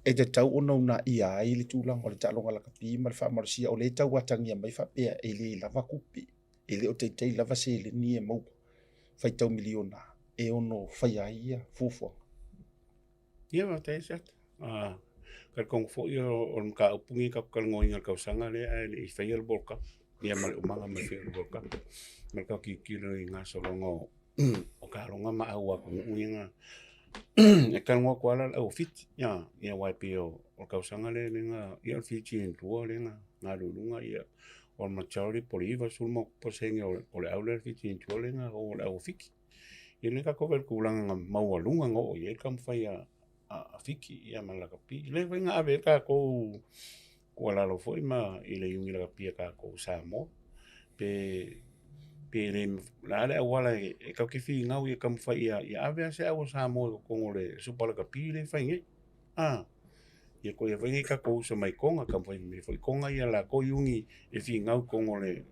e tatau ona uunaia ai le tulaga o le taaloga lakapi ma le faamalosia o lea e tau atagia mai faapea e le lava tupe, e le o taitai lava seleni e maua faitau miliona e ono faia ai ia fuafuaga. Ia, faafetai Seta. Talitonu foi o le mataupu lenei tatou talanoaina i le tausaga lea ae le i faia le World Cup, ia ma le umaga ma le faia o le World Cup. Ma le tatou tilotilo i gasologa o taaloga ma au atunuu ia na e talanoa atu lava la le au o Fiti, ia aua e pei o le tausaga lea na, ia o le Fiji and Tour lea na alu i luga, ia o le majority po o le 90% o le au lea Fiji and Tour lea na o le au o Fiti. Ia lea tatou vaai i le tulaga na maualuga na oo i ai le taumafai a Fiti ia ma le lakapi. O lea foi na ave ai tatou tuualalo foi ma i le iuni lakapi a tatou Samoa pe pe le o le a le auala e tatou te finau ia taumafai ia ave lava se au a Samoa i totonu o le Supa Lakapi lea e fai nei. Ia koia foi nei tatou uso mai Toga, taumafai mai foi Toga ia latou iuni e finau i totonu o le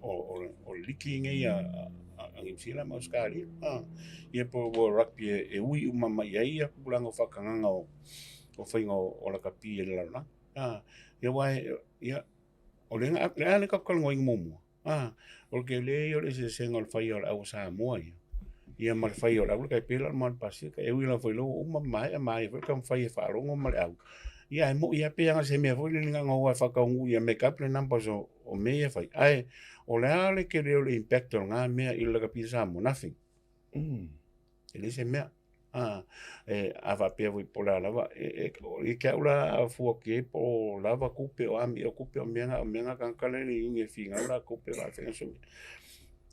o le liki nei a Niu Sila ma Ausetalia. Ia po o World Rugby e ui uma mai ai ia tulaga o faatagaga o faiga o lakapi e le lalolagi. Ia aua ia o lea na le a le tatou talanoaina muamua, o le tele ia o le eseesega o le faia o le au a Samoa ia, ia ma le faia o le au tai pei la o le Moana Pasefika. E ui lava foi o lea ua uma ma maea ma ai foi le taumafai e faalogo ma le au, ia ae moni lava pei lava o se mea foi lele na ona o lava e faataunuu ia make up le numbers o mea ia e fai. Ae o le a le tele o le impact o lena mea i le lakapi a Samoa? Nothing. E leai se mea. A faapea foi po o le a lava, ia te au la a fua atu i ai po o lava tupe o a mea o tupe o mea na, o mea na a tagata la e i le iuni e finau latou pe faafefea ona sui.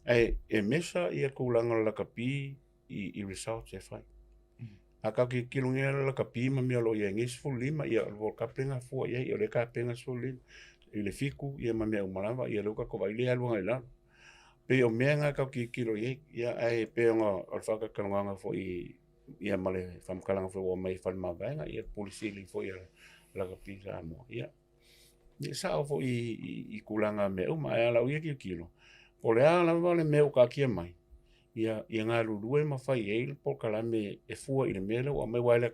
Ae e measure ia tulaga o le lakapi i results e fai. A tatou tilotilo nei la lakapi ma mea o lo o i ai nei 15, ia o le World Cup lea na fua i ai, o lea e tapena le 15 i le 7 ia ma mea uma lava, ia lea ua tatou vaai lea e alu agai i lalo. Pei o mea na tatou tilotilo i ai, ia ae pei ona o le faatalatalanoaga foi ia ma le faamatalaga foi ua aumai i fale mavaega, ia le Pule Sili foi a Lakapi Samoa, ia e sao foi i tulaga mea uma, ae a lau ia tilotilo, po o le a lava le mea ua taatia mai, ia galulue ma fai ai le polokalame e fua i le mea lea ua aumai, aua e le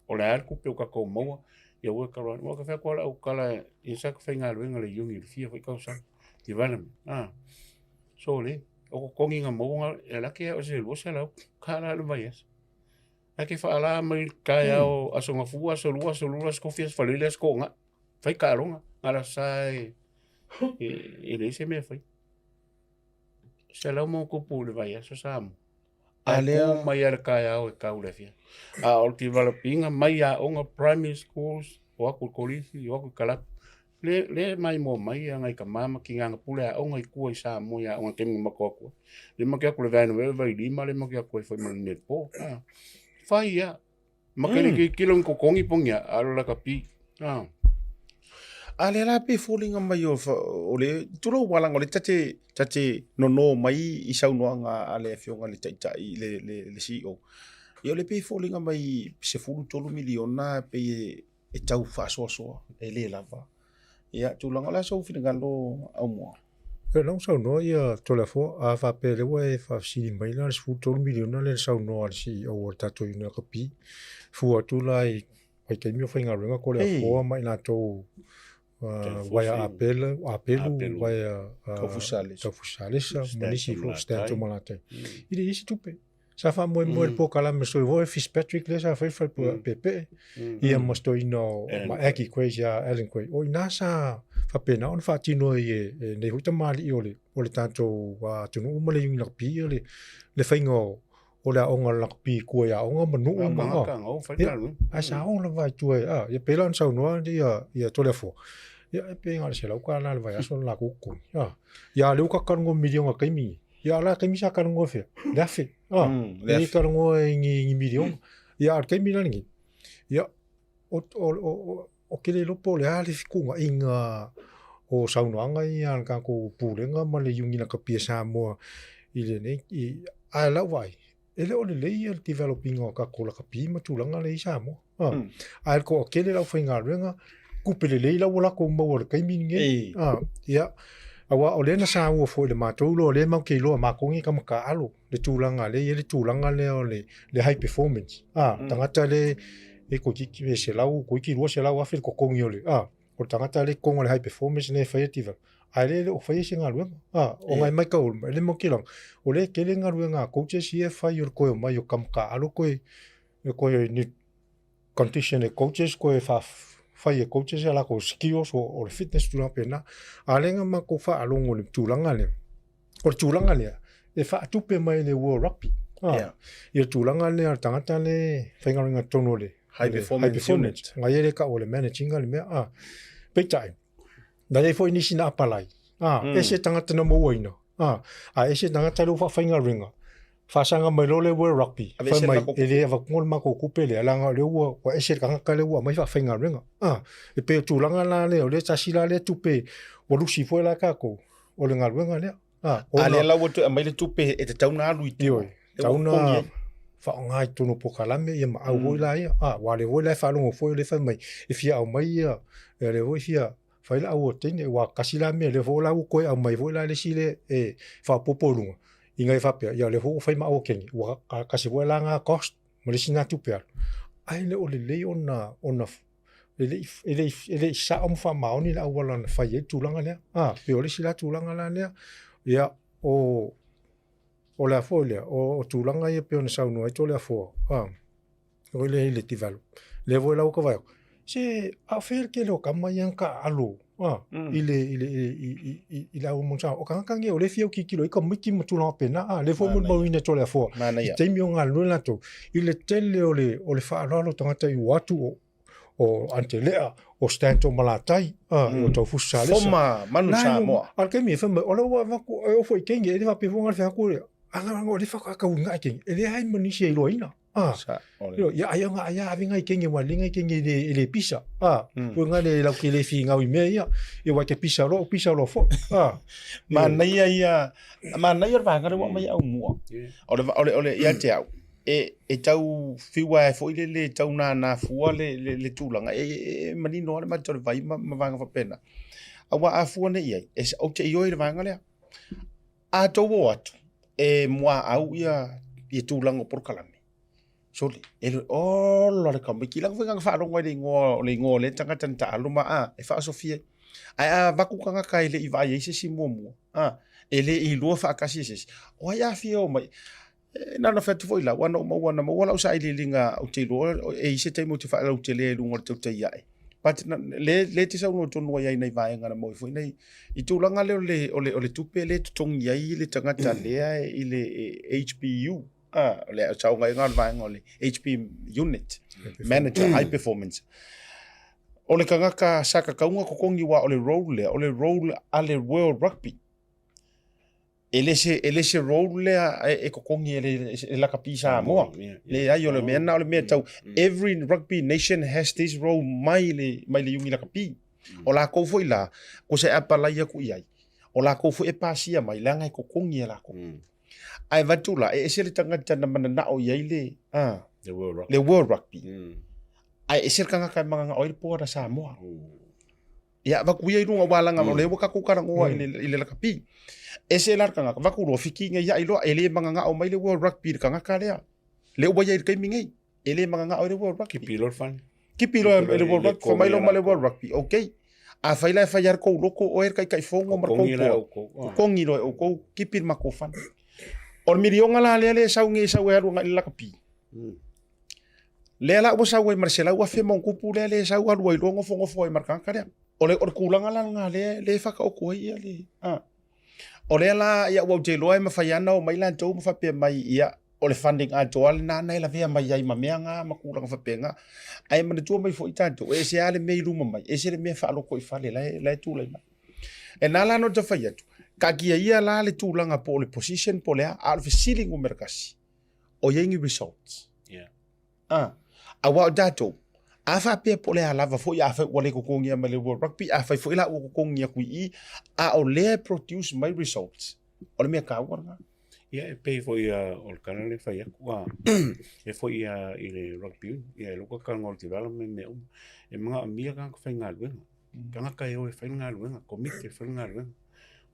o le a le tupe ua tatou maua, ia aua e talo ane. Ua ta fai atu lava lau tala, ia sa ta faigaluega i le Iuni i le fia foi tausaga, development, a. Sole, o totogi na maua, e laki lava o se $200 tala i le vaiaso. Ae te faala mai le taeao aso Gafua, aso Lua, aso Lula, aso Tofi, aso Faleele, aso Toonai, fai taaloga, na o le Aso Sa e leai se mea e fai. 100+ i le vaiaso Samoa. A lea mai lava le taeao e tau le afiafi. A o le develop-ina mai aoga primary schools, o atu i kolisi, o atu i kalapu, le, le maimoa mai a nai tama ma tina na pule aoga i tua i Samoa i aoga i taimi na matou atu ai. Le matou o atu i le van i Vailima le matou o atu ai foi ma le netball. Fai lava. Ma ke le tilotilo ni totogi po o ni a, a o le lakapi. A lea la pe foliga mai o, o le, tulou ua leaga o lea ta te, ta te nono mai i saunoaga a le afioga i le Taitai, le, le, le CEO. Ia o lea pei e foliga mai 13 miliona pei e, e tau faasoasoa, e le lava. Ia, tulaga o le a sou finagalo Aumua? O lea ua saunoa ia Toleafoa, a faapea o lea ua e faafesili mai la i le 13 miliona lea na saunoa le CEO o le tatou Iuni Lakapi, fua atu la i vaitaimi o faigaluega Toleafoa ma i latou uaea Apelu, uaea Taufusalesa ma nisi foi Stan Toomalatai. E leai se tupe. Sa faamoemoe i le polokalame soifua o Fitzpatrick lea sa fai le fale peepee ia ma si toeaina o ma Aggie Quays ia Alan Quay. O i ina sa faapena ona faatino ai e lenei foi tamalii o le o le tatou atunuu ma le Iuni Lakapi ia le faiga o le aoga o le lakapi i tua i aoga ma nuu ma, ia, ae sa oo lava i tua ia pei la ona saunoa ia Toleafoa. Ia e pe na o le $100 i le vaiaso le latou totogi. A, ia a lea ua tatou talanoa i miliona i le taimi lenei. Ia a o le a le taimi sa talanoa fea? Le 1000. A, le e le talanoa i ni miliona. Ia a o le taimi la lenei, ia o, o, o, ou te le iloa po o le a le fetuunaiga o saunoaga ia a le tatou Pulega ma le Iuni Lakapi a Samoa i lenei, ae o lau vaai, e le o lelei ia le develop ina o tatou lakapi ma tulaga lea i Samoa. A, ae le toatele o le aufaigaluega, tupe lelei la ua latou maua i le taimi lenei. A, ia, aua o lea na saua foi i le matou iloa, o lea matou te iloa, matou nei tama taaalo le tulaga lea e i ai le tulaga lea o le high performance. A, tagata lea e toeitiiti pe 100, toeitiiti 200,000 le totogi o le, a, o le tagata lea e i totonu o le high performance lea e faia develop, ae lea e le o faia se galuega. A, ona e matau, e le matou te iloa, o lea e tele galuega a coaches ia e fai o le toe omai o tama taaalo toe, toe condition e coaches, toe fai e coaches a latou skills o le fitness tulaga faapena. A o lea na matou faalogo i le tulaga lea, o le tulaga lea e faatupe mai e le World Rugby. Ah, yeah. Ia tulaga lea o le tagata le faigaluega totonu o le high performance, high performance. Unit. Ngai e le kau o le managing le mea. Ah. Peitai, na iai foi nisi na apalai. Ah, ese tagata na mauaina. Ah, a ese tagata lea ua faafaigaluega. Faasaga mai loa le World Rugby. Fai mai, e le avatua le matou tupe lea, leaga o lea ua, ua ese le tagata lea ua aumai faafaigaluega. Ah, e pei o tulaga la lea, o lea tasi la lea tupe ua lusi foi la tatou, o le galuega lea. Ah, a lea la ua toe aumai le tupe e tatau ona alu i tua. Ioe, tatau ona faaaoga i totonu o polokalame ia ma au foi la ia. Ah, aua o lea foi la e faalogo foi o lea e fai mai e fia aumai ia, ia lea foi e fia fai le au o teine, aua tasi la mea lea foi la ua toe aumai foi la le isi lea e faaopoopo i luga, ina ia faapea, ia o lea foi ua fai ma au o teine, ua tasi foi la na cost ma le isi na tupe alu. Ae le o lelei ona ona e le i, e le i, e le i sao ma faamaoni le auala na fai ai le tulaga lea. A, pei o le isi la tulaga la lea, ia, o, o le a foi lea, o, o tulaga ia pei ona saunoa ai Toleafoa, a, o le i le develop. Lea foi la ua ta vaai atu, se, a o fea le tele o tama ia na taaalo, a, i le, i le, i, i, i, i le au o O tagata nei o lea e fia tilotilo ai tamaiti ma tulaga faapena, a, lea foi molimauina e Toleafoa, i taimi o galulue latou, i le tele o le, o le faaaloalo o tagata i o atu o, o Antelea, o Stan Toomalatai, a, o Taufusi Salesa. Foma Manu Samoa. A o le taimi e fai mai, o lea ua avatu, e ofo i kenge, e le faapea foi na o le fai atu, a na o le faakauina i kenge, e leai ma nisi e iloaina. A, ia ai ona ai ave ngai kenge wa le ngai kenge le e le pisa. A, ko ngai le lau ke le fi ngau i mea ia, e wa ke pisa ro, pisa ro fo. A, manaia ia, manaia le vaega lea ua aumai au mua. O le o le o le ia te au, e e tau fiu ai foi le le tau nānā fua le le, le tulaga e, e, e manino lava le mata o le vai ma, ma vaega faapena. Aua a fua nei i ai, e, ou te ioe i le vaega lea. A tou o atu, e muaau ia, ia tulaga o polokalame. Sole, e le ola le tamaiti. Langa foi ngana faalogo ai le igoa, o le igoa o lea tagata na taalo ma a, e faasofia ai. Ae a avatu tagata e le i vaai ai se isi muamua, a, e le i iloa faatasi e se isi, o ai a fia o mai? E na ona fai atu foi la, ua na ou maua, na maua lau sailiiliga, ou te iloa e i ai se taimi ou te faalautele ai i luga o le tautai ae. But na, le, le te saunoa tonu ai ai nai vaega na maua ai foi nei, i tulaga lea o le, o le, o le tupe lea e totogi ai le tagata lea i le HPU, ah, o le saogaiga o le vaega o le HP unit, manager, high performance. O le tagata sa tatau ona totogi aua o le role lea, o le role a le World Rugby. E le se, e le se role lea e, e totogi e le, e lakapi Samoa. Leai, o le mea na o le mea tau, every rugby nation has this role mai le, mai le iugi lakapi. O lakou foi la, ko se apalai aku i ai, o lakou foi e pasia mai, leaga e totogi e lakou. Ae avatu la, e ese le tagata na mananao i ai le, a, Le World Rugby. le World Rugby. Ae ese le tagata e mananao ai le board a Samoa. Ia, avatu ia i luga, aua leaga o lea ua tatou talanoa i le, i le lakapi. Ese la le tagata, avatu loa fiki nei ia iloa, e le mananao mai le World Rugby i le tagata lea. Lea ua ia i le taimi nei, e le mananao i le World Rugby. Kipi loa le fale. Kipi loa i le World Rugby, fai mai loa ma le World Rugby, okay. Afai la e fai lava le tou loto, oe le taitaifono ma le tou toa, totogi loa e outou, kipi le matou fale. O le miliona la lea e sau nei e sau e alu agai i le lakapi, Lea la ua sau ai ma le 100,000 ma ona tupu lea lea e sau alu ai loa nofonofo ai ma le tagata lea. O le, o le tulaga la lena lea, lea e faataoto ai ia le, a. O lea la, ia ua ou te iloa e mafai lava ona omai latou ma faapea mai, ia, O le funding atoa lena na e lavea mai ai ma mea nga ma tulaga faapena. Ae manatua mai foi tatou, e ese lava le mea i luma mai, ese le mea e faaloko i fale la e, la e tulai mai. E na la ona ta fai atu, taatia ia la le tulaga po o le position po o le a, a o le fesili numera tasi, o i ai ni results? Yeah. Ah, aua o tatou, a faapea po o le a lava foi, afai ua le totogia mai le World Rugby, afai foi la ua totogi atu i i, a o lea e produce mai results, o le mea taua lena. Ia, e pei foi o le tala lea e fai atu, e foi i le rugby union, ia e luka ka ngol development mea uma. E manaomia tagata faigaluega, tagata e o e fai le galuega, komiti e fai le galuega.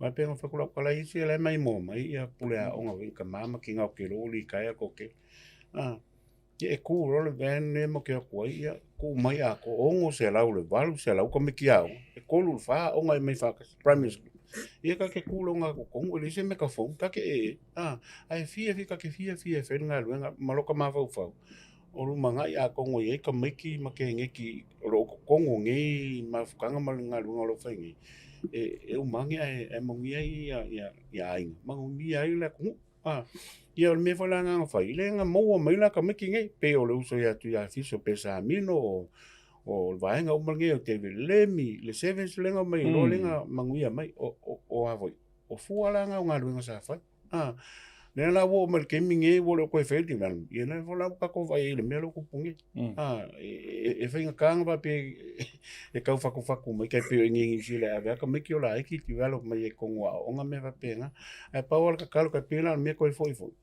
Aua e pei ona fai atu lau tala, e isi o la e maimoa mai ia pule aoga foi i tama ma tina o ke lo litaea ko ke. Ia e kū loa le van lea matou te o atu ai, ia kū mai atoa, 600 i le 800 tamaiti aoga, e 3 i le 4 aoga e omai faatasi, primary school. Ia ta te kū loa i ina totonu, e leai se megaphone, ta te ee, a, ae fiafia, ta te fiafia e fai le galuega ma lota mafaufau, o lumanai atonu e i ai tamaiti ma teineiti o lo o totonu o nei mafutaga ma le galuega o lo o fai nei, e uma ane ae manuia ai aiga, manuia ai le atunuu. A, ia o le mea foi la na fai, le na maua mai la tamaiti nei, pei o le uso ia Tuia Fiso Pesamino, o le vaega uma lenei o David Lemi, le Sevens le na mai loa le na manuia mai, o a foi, o fua la na o galuega sa fai. A, lea la ua oo mai le taimi nei ua le o toe fai le development, ia lea foi la ua tatou vaai ai i le mea lea ua tupu nei. A, e faigata ona faapea e tau fatufatu mai, tai pei o i inei i Niu Sila e ave lava tamaiti o laiti develop mai ai i totonu o aoaoga ma mea faapena. Ae pau lava le tatalo, tai pei la o le mea toe foi foi,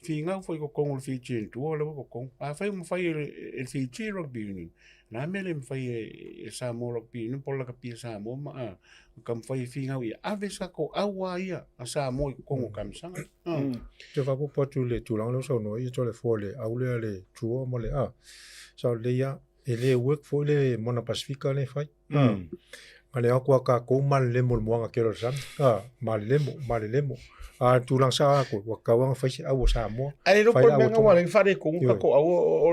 finau foi i totonu o le Fijian Tour lea ua i totonu. Afai ua mafai e le Fiji Rugby Union, o le a le mea e le mafai e Samoa Rugby Union po o le lakapi a Samoa ma taumafai e finau ia ave se tatou au lava ia a Samoa i totonu o kamisaga. Ou te faaopoopo atu i le tulaga lea ua saunoa ai le fua o le au lea le tour ma le a. Sao lelei lava, e le work foi le Moana Pasifika lea e fai. A le o atu lava tatou malelemo i le moana tele o le sami, a, malelemo, malelemo. A o le tulaga sao lava atu, ua tatau lava ona fai se au a Samoa. Ae le iloa po o le mea lena ua ala ai ona faaletonu tatou au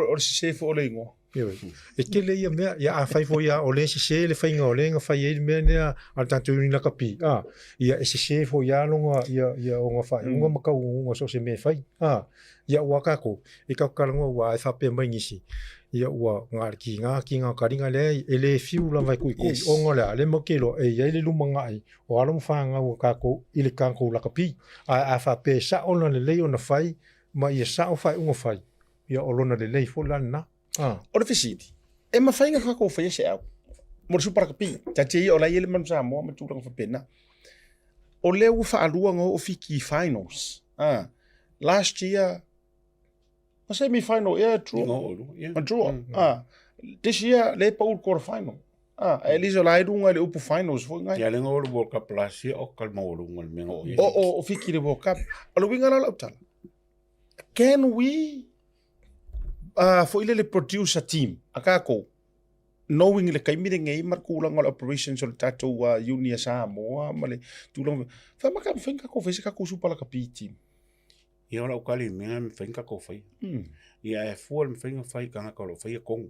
o le sese foi o le igoa. Ioe. E tele ia mea, ia afai foi ia o lea e sese le faiga o lea na fai ai le mea lea a le tatou Union Lakapi, a, ia e sese foi ia lona, ia, ia ona faaiuga ma taunuuga o so o se mea e fai, a, ia aua tatou, e tatou talanoa aua e faapea mai nisi, ia ua na o le tiga tiga o taliga, leai, e le fiu lava e tuitui, ona o le a? Lea matou te iloa e i ai le lumanai o alo ma fanau a tatou i le tatou lakapi, ae a faapea e sao ona lelei ona fai ma ia sao faaiuga fai, Ia o lona lelei foi la lena. Ah. O le fesili, e mafai ona tatou faia se au mo le Super Rugby? Taatia ia o la e i ai le Manu Samoa ma tulaga faapena. O lea ua faalua ona oo Fiti i finals. Ah. Last year, na semi final ea draw. Na draw. Ah. This year, lea e pau i le quarter final. Ah, at least o la e luga i le upu finals foi ngai. Ia le nga o le World Cup last year, o ka le maualuga le mea nga o i. O Fiti i le World Cup. O le uiga la o lau tala, Can we foi lele produce a team a tatou knowing le taimi lenei ma le tulaga o le operations o le tatou uni a Samoa ma le tulaga fai ma ka mafai ona tatou faia se tatou Super Lakapi team. Ia o lau tali i le mea e mafai ona tatou faia. Ia ae fua le mafai ona fai i tagata o lo o faia tonu.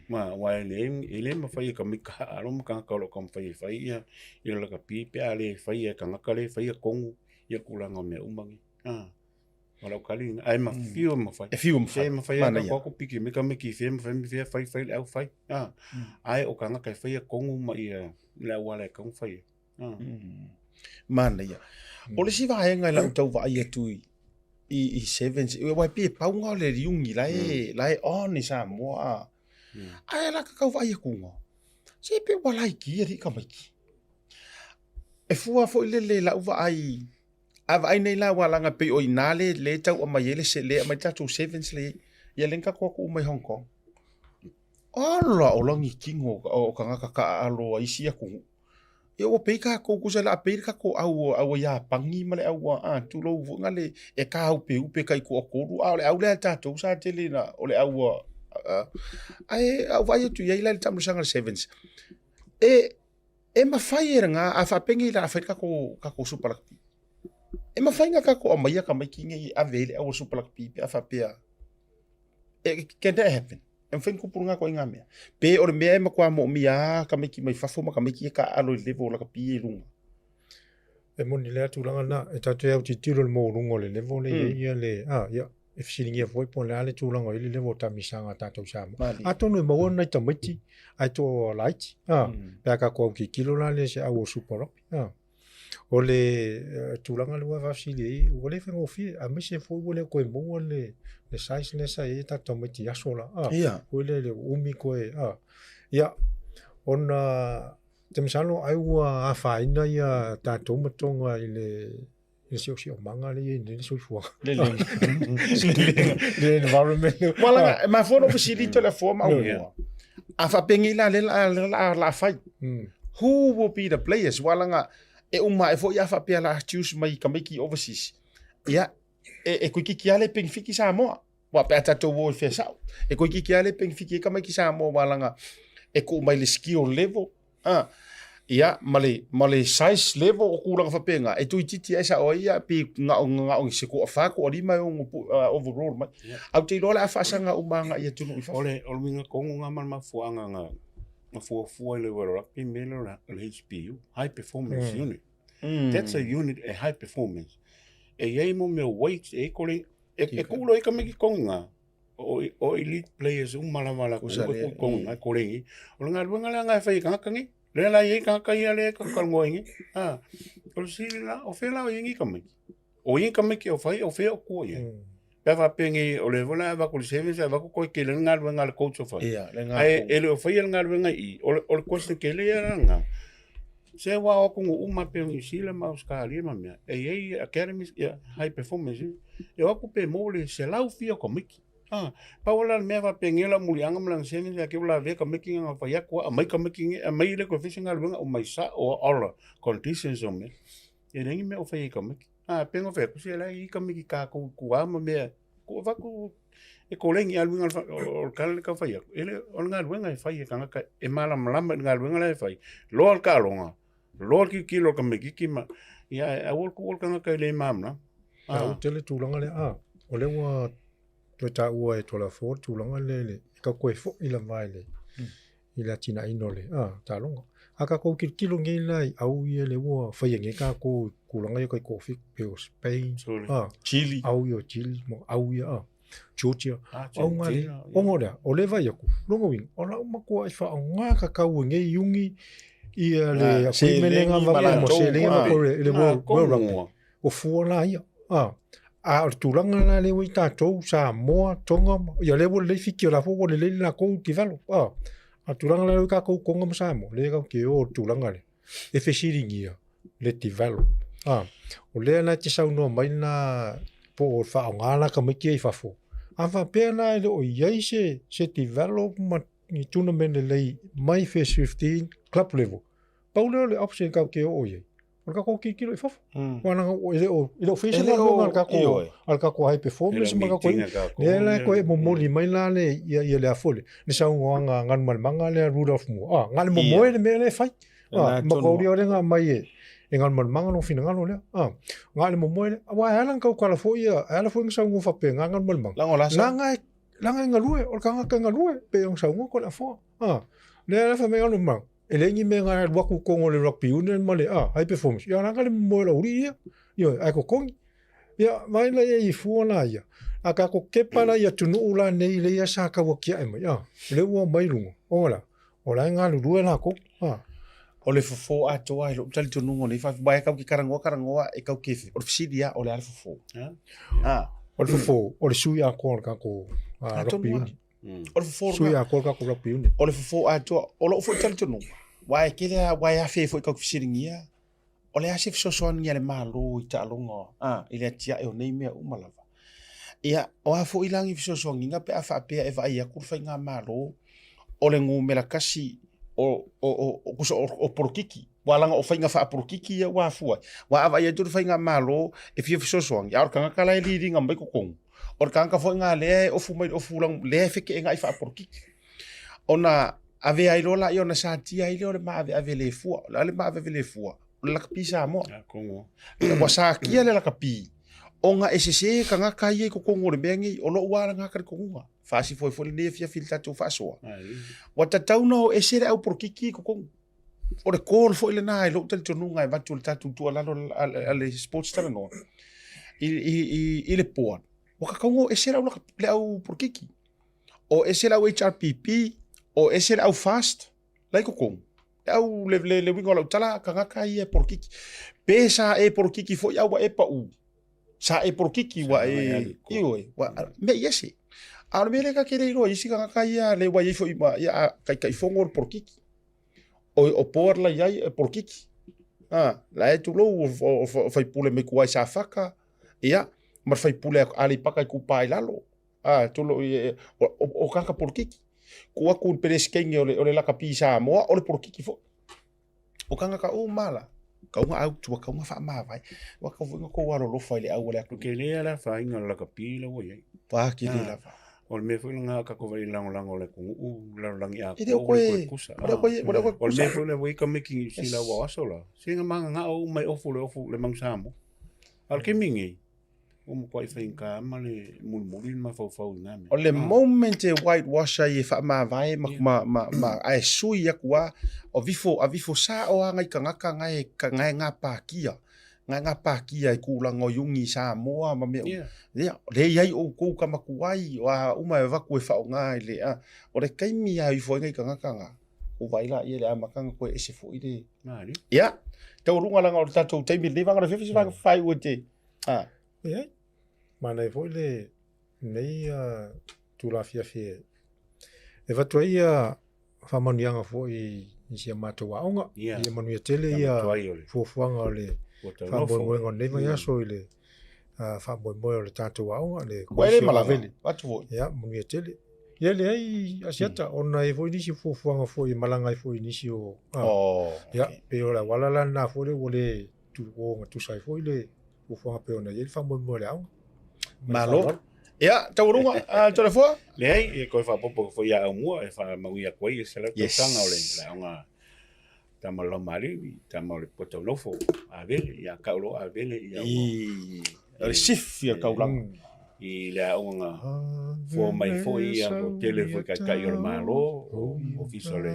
Ma aua e le e le mafai e ka mika alo ma tagata o lo o taumafai e fai ia ia lakapi pe a le faia e tagata le faia tonu ia tulaga o mea uma nei. Ah. O lau tali lena. Ae fiu e mafai. E fiu e mafai. Se mafai a ka ko piki me ka miki fe mafai me fia fai fai le au fai. Ah. Ae o tagata e faia tonu ma ia le auala e tau fai. Ah. Manaia. O le isi vaega i lau tau vaai atu i i Sevens, aua e pei e pau lena o le liugi la e la e on i Samoa a. Ae la ka tau vaai atu, se pei ua laiti alii tamaiti. E fua foi lele i lau vaai, a vaai nei la aua leaga pei o i ina le le tau aumai ai le le aumai le tatou Sevens le ia lea na tatou o atu uma i Hong Kong. Ala o lagi tino o tagata taaalo a isi atunuu. Ia ua pei tatou tusa o le a pei le tatou au au Iapani ma le au a tulou foi na le e tāupeupe tai toatolu a o le au lea a tatou sa tele na o le au a ae a ou vaai atu i ai la i le taamilosaga o le Sevens e e mafai e lena a faapea nei la a fai le tatou tatou Super Rugby e mafai ona tatou aumaia tamaiti nei e ave ai le au o le Super Rugby pe a faapea e can that happen? E mafai ona tupu lena ituaiga mea. Pe o le mea e matua moomia lava tamaiti mai fafo ma tamaiti ia taaalo i le level o lakapi ia i luga. E moni lea tulaga lena, e tatou te autilotilo i le maualuga o le level lea e i ai le, a, ia, e fesiligia foi po o le a le tulaga o i ai le level o taamilosaga a tatou i Samoa. Malie. Atonu e maua nai tamaiti ae toa laiti, a, pe a tatou autilotilo la lea i se au o Super Rugby, a. O le tulaga lea ua faafesili ai, ua le faigofie, aemaise foi ua le toe maua le size lea sa i ai tatou tamaiti i aso la, a, foi lea le umi toe, a. Ia, ona ou te masalo ai ua afaina ia tatou ma Tonga i le siosiomaga lea e i ai nei le soifuaga. Le environment. Ua laga, e mafua ona ou fesili Toleafoa ma Aumua. A faapenei la lea o le a fai. Who will be the players? Ua laga, e uma ae foi a faapea o le a choose mai tamaiti overseas. Ia, e toeitiiti lava le penefiti Samoa. Aua pe a tatou o e fia sao, e toeitiiti lava le penefiti ai tamaiti Samoa aua leaga e tuu mai le skill level, a, ia, ma le, ma le size level o tulaga faapena, e toeitiiti lava e sao ai ia pe na o, na o se toafa, toalima e ono overall mai. Ae ou te iloa o le a faasaga uma agai i atunuu i fafo. O le, o le uiga tonu lena ma le mafuaaga na, na fuafua i le World Rugby mea lea o le HPU, High Performance Unit. That's a unit a high performance. E i ai mo mea weights, e i ai E kuu loa i tamaiti tonu na, o elite players uma lava la kuu e kuu tonu na, kolegi. O le galuega lea na e fai e tagata nei. Lea la e i ai tagata ia lea e talanoa ai nei. A, o le fesili la, o fea la o i ai nei tamaiti? O i ai tamaiti o fai, o fea o tua i ai? Pe a faapea nei, o lea foi la e avatu i le sevens, avatu toe tele le galuega a le coach o fai. Ae e le o faia le galuega i i. O le question tele ia la lena. Se ua o atunuu uma pei o Niu Sila ma Ausetalia ma mea, e i ai academies, ia, high performance, e o atu pe maua le 100 fia o tamaiti. Ah, pau la le mea faapea lau muliaga ma lana sene, ia ke ua lavea tamaiti na fai atu, aumai tamaiti nei, aumai le toe fai se galuega, aumai sao all the conditions o mea. E leai ni mea o fai ai tamaiti. Ah, pei ona fai atu, se la e i ai tamaiti tatou i tua ma mea, tuu avatu e koleni a luiga o le tala le tau fai atu, e le, o le galuega e fai e tagata e malamalama i le galuega la e fai, loa le taaloga, loa le tilotilo a le tamaititi ma, ia ae aua le tuua le tagata e le malamalama. Ah. Taua tele tulaga lea, ah, o lea ua toe taua e Toleafoa le tulaga lea i le, e tau toe foi lava i le, i le atinaeina o le taaloga. A tatou tilotilo nei la i au ia lea ua faia nei tatou i tulaga ia tai toafitu pei o Spain, Chile, au ia o Chile ma au ia Georgia, au ngā le, ona o lea, o lea vai atu, lona uiga, o la ua matuai faaaoga tatau e nei iuni ia le agreement lea na avatu ma seleni ma i le World Rugby. Ua fua la ia. A o le tulaga la lea ua i tatou, Samoa, Tonga, ia lea ua lelei Fiti, o la foi ua lelei le latou develop. A o le tulaga la lea ua i tatou Tonga ma Samoa, lea tatou te o i le tulaga lea, e fesiligia le develop. O lea la e te saunoa mai la po o le faaaoga la tamaiti ia i fafo. A faapea la e le o i ai se develop ma ni tournament lelei mai First 15 club level, pau lea o le option tatou te oo i ai. O le tatou tilotilo i fafo. Aua leaga e le o, e le o faia se galuega a le tatou, a le tatou high performance ma tatou lea la e toe momoli mai la le ia ia le a foi le, le saunoaga a Galumalemana lea Rudolph Moore. Ah, na o le momoe le mea lea e fai. Ah, matauli o lea na aumai e e Galumalemana lona finagalo lea. Ah, na o le momoe lea. Aua e ala ona tautala foi ia, e ala foi ona saunoa faapena Galumalemana. Leaga e leaga e galue, o le tagata e galue, pei ona saunoa Toleafoa. Ah, lea la fai mai Galumalemana, E leai ni mea na alu atu i totonu o le rugby union ma le a, high performance. Ia leaga le momoe o le aualii ia. Ioe, ae totogi. Ia, vaai la i ai i fua la ia. A tatou kepa la i atunuu la nei lea sa tau atiae mai, a, lea ua omai i luga, ona la, o la e galulue latou, a. O le fofo atoa i lou talitonuga o lenei faafi, aua e tau ke talanoa talanoa e tau ke, o le fesili lava, o le a le fofo? A. O le fofo, o le sui atoa o le tatou rugby union. O le fofo Sui atoa le tatou rugby unit. O le fofo atoa, o lou foi talitonuga, aua e tele lava, aua e afe foi tatou te fesiligia, o le a se fesoasoani a le Malo i taaloga a, i le atiae o nei mea uma lava. Ia, o a foi la ni fesoasoaniga pe a faapea e vaai atu le faigamalo o le numera tasi o, o, o, o, tusa o, o polokiki, aua leaga o faiga faapolokiki ia ua afua ai. Aua a vaai atu le faigamalo e fia fesoasoani, a o le tagata la e liliga mai totonu, O le tagata foi lena lea e ofu mai le ofu lea e feteenai faapolokiki. Ona avea ai loa laia ona satia ai lea o le maaveave le fua. O le a le maaveave le fua? O le lakapi Samoa. Ua satia le lakapi ona e sese tagata ia i totonu o le mea nei. O lou lava lena talitonuga. Faasifo ai foi lenei afiafi i le tatou faasoa. Ua tatau ona o ese le au polokiki i totonu. o le call foi lena i lou talitonuga e avatu i le tatou tuualalo a le Sports Talanoa i, i, i, i le board, ua kakauga o ese le au, le au polokiki, o ese le au HRPP, o ese le au FAST, la i totonu. Le au, le, le, le uiga o lau tala, tagata ia e polokiki. Pe sa e polokiki foi a ua e pau. Sa e polokiki ua e, ioe, ua, mea i ese. A o le mea lea ta te le iloa i isi tagata ia, le ua i ai foi ma, ia, a taitaifono o le polokiki. O, o board la i ai e polokiki. A, la e tulou o, o, o faipule mai tua i Safata, ia, ma le faipule a Aleipata Itupa i Lalo. A, tulou, o, o, o tagata polokiki. Tuu atu i le Peresetene o le, o le lakapi i Samoa, o le polokiki foi. O tagata uma la, tau na autu, tau na faamavae. Ua tatau foi ona outou alolofa i le au a le atunuu. Tele lava le afaina o le lakapi la ua i ai. Ua tele lava. O le mea foi lena tatou vaai i le lagolago o le atunuu, lalolagi atoa, E le o ua toe, ua le o toe, ua le o toe O le mea foi lea ua i ai tamaiti Niu Sila ua o aso la, se na mananao uma e ofu le ofu le Manu Samoa. A o le taimi lenei, ua matuai faigata ma le mulimuli le mafaufau i na mea. O le moment e white wash ai e faamavae ma, ma, ma, ma, ae sui atu lava, o vifo, a vifo sao lava nai tagata na e, na e gapatia, na e gapatia i tulaga o iuni i Samoa ma mea uma. Ia, lea e i ai outou tama tuai, o a uma e avatu e faaaoga i le, a, o le taimi lava e ifo ai nai tagata na, ua vaai laia i le amataga toe ese foi le... Ia, taualuga leaga o le tatou taimi i lenei vaega o le afiafi, se vaega faaiu e te... Ah. Leai, manaia foi lenei itula afiafi e avatu ai faamanuiaga foi i si a matou aoga. Ia manuia tele ia fuafuaga o le faamoemoega o lenei vaiaso i le faamoemoe o le tatou aoga, le Kolisi o Avele. Ia, manuia tele. Ia leai Asiata, ona e i ai foi nisi fuafuaga foi e malaga ai foi i nisi o... Ia, pei o le auala la lena foi lea ua le ogatusa ai foi le fuafuaga pei ona i ai le faamoemoe o le aoga. Malo. Ia, taualuga, Toleafoa? Leai, e toe faaopoopo foi ia Aumua e faamanuia atu ai se tausaga o le aoga tama o le Laumaliu, tama o le Puataunofo, Avele, ia tau loa Avele ia ua... O le sifi o le taulaga. I le aoga fua mai foi ia ua tele foi taitai o le Malo, o Ofisa o le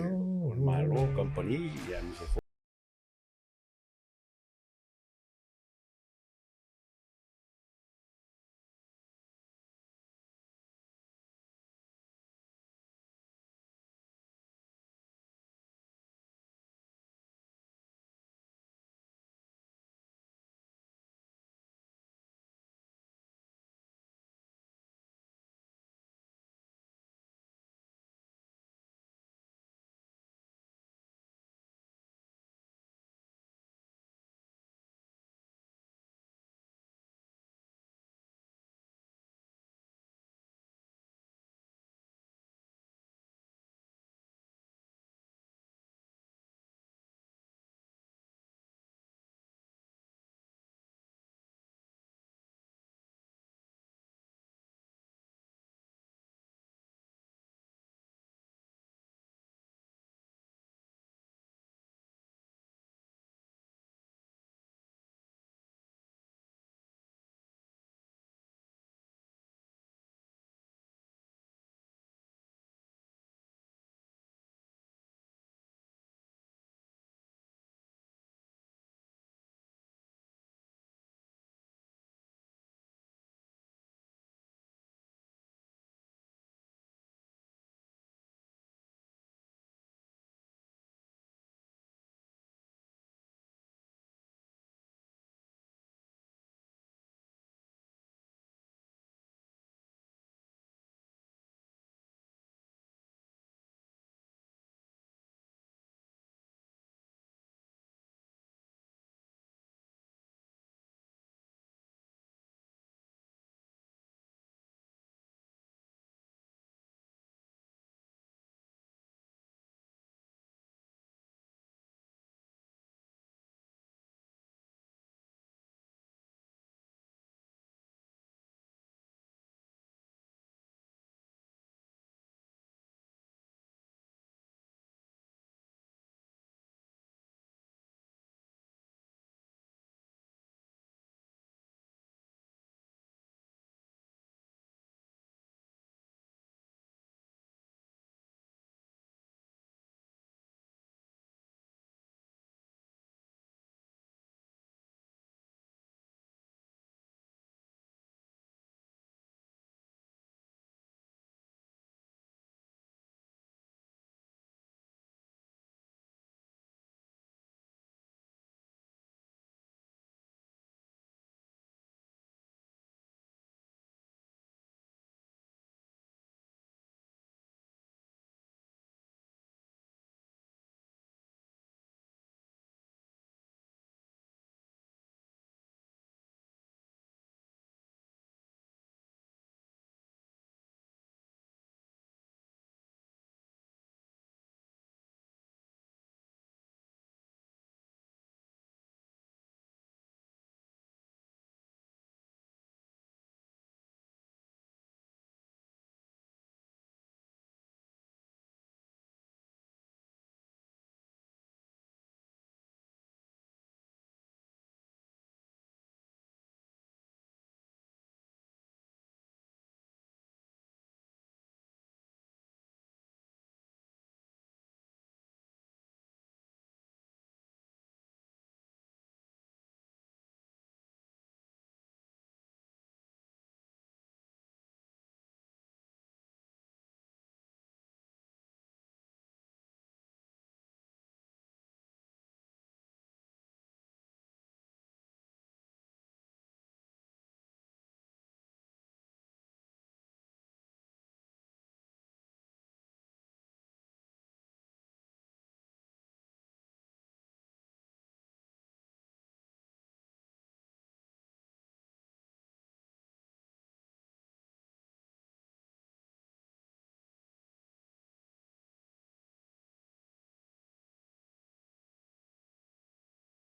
Malo, Kamupani, ia aemaise foi.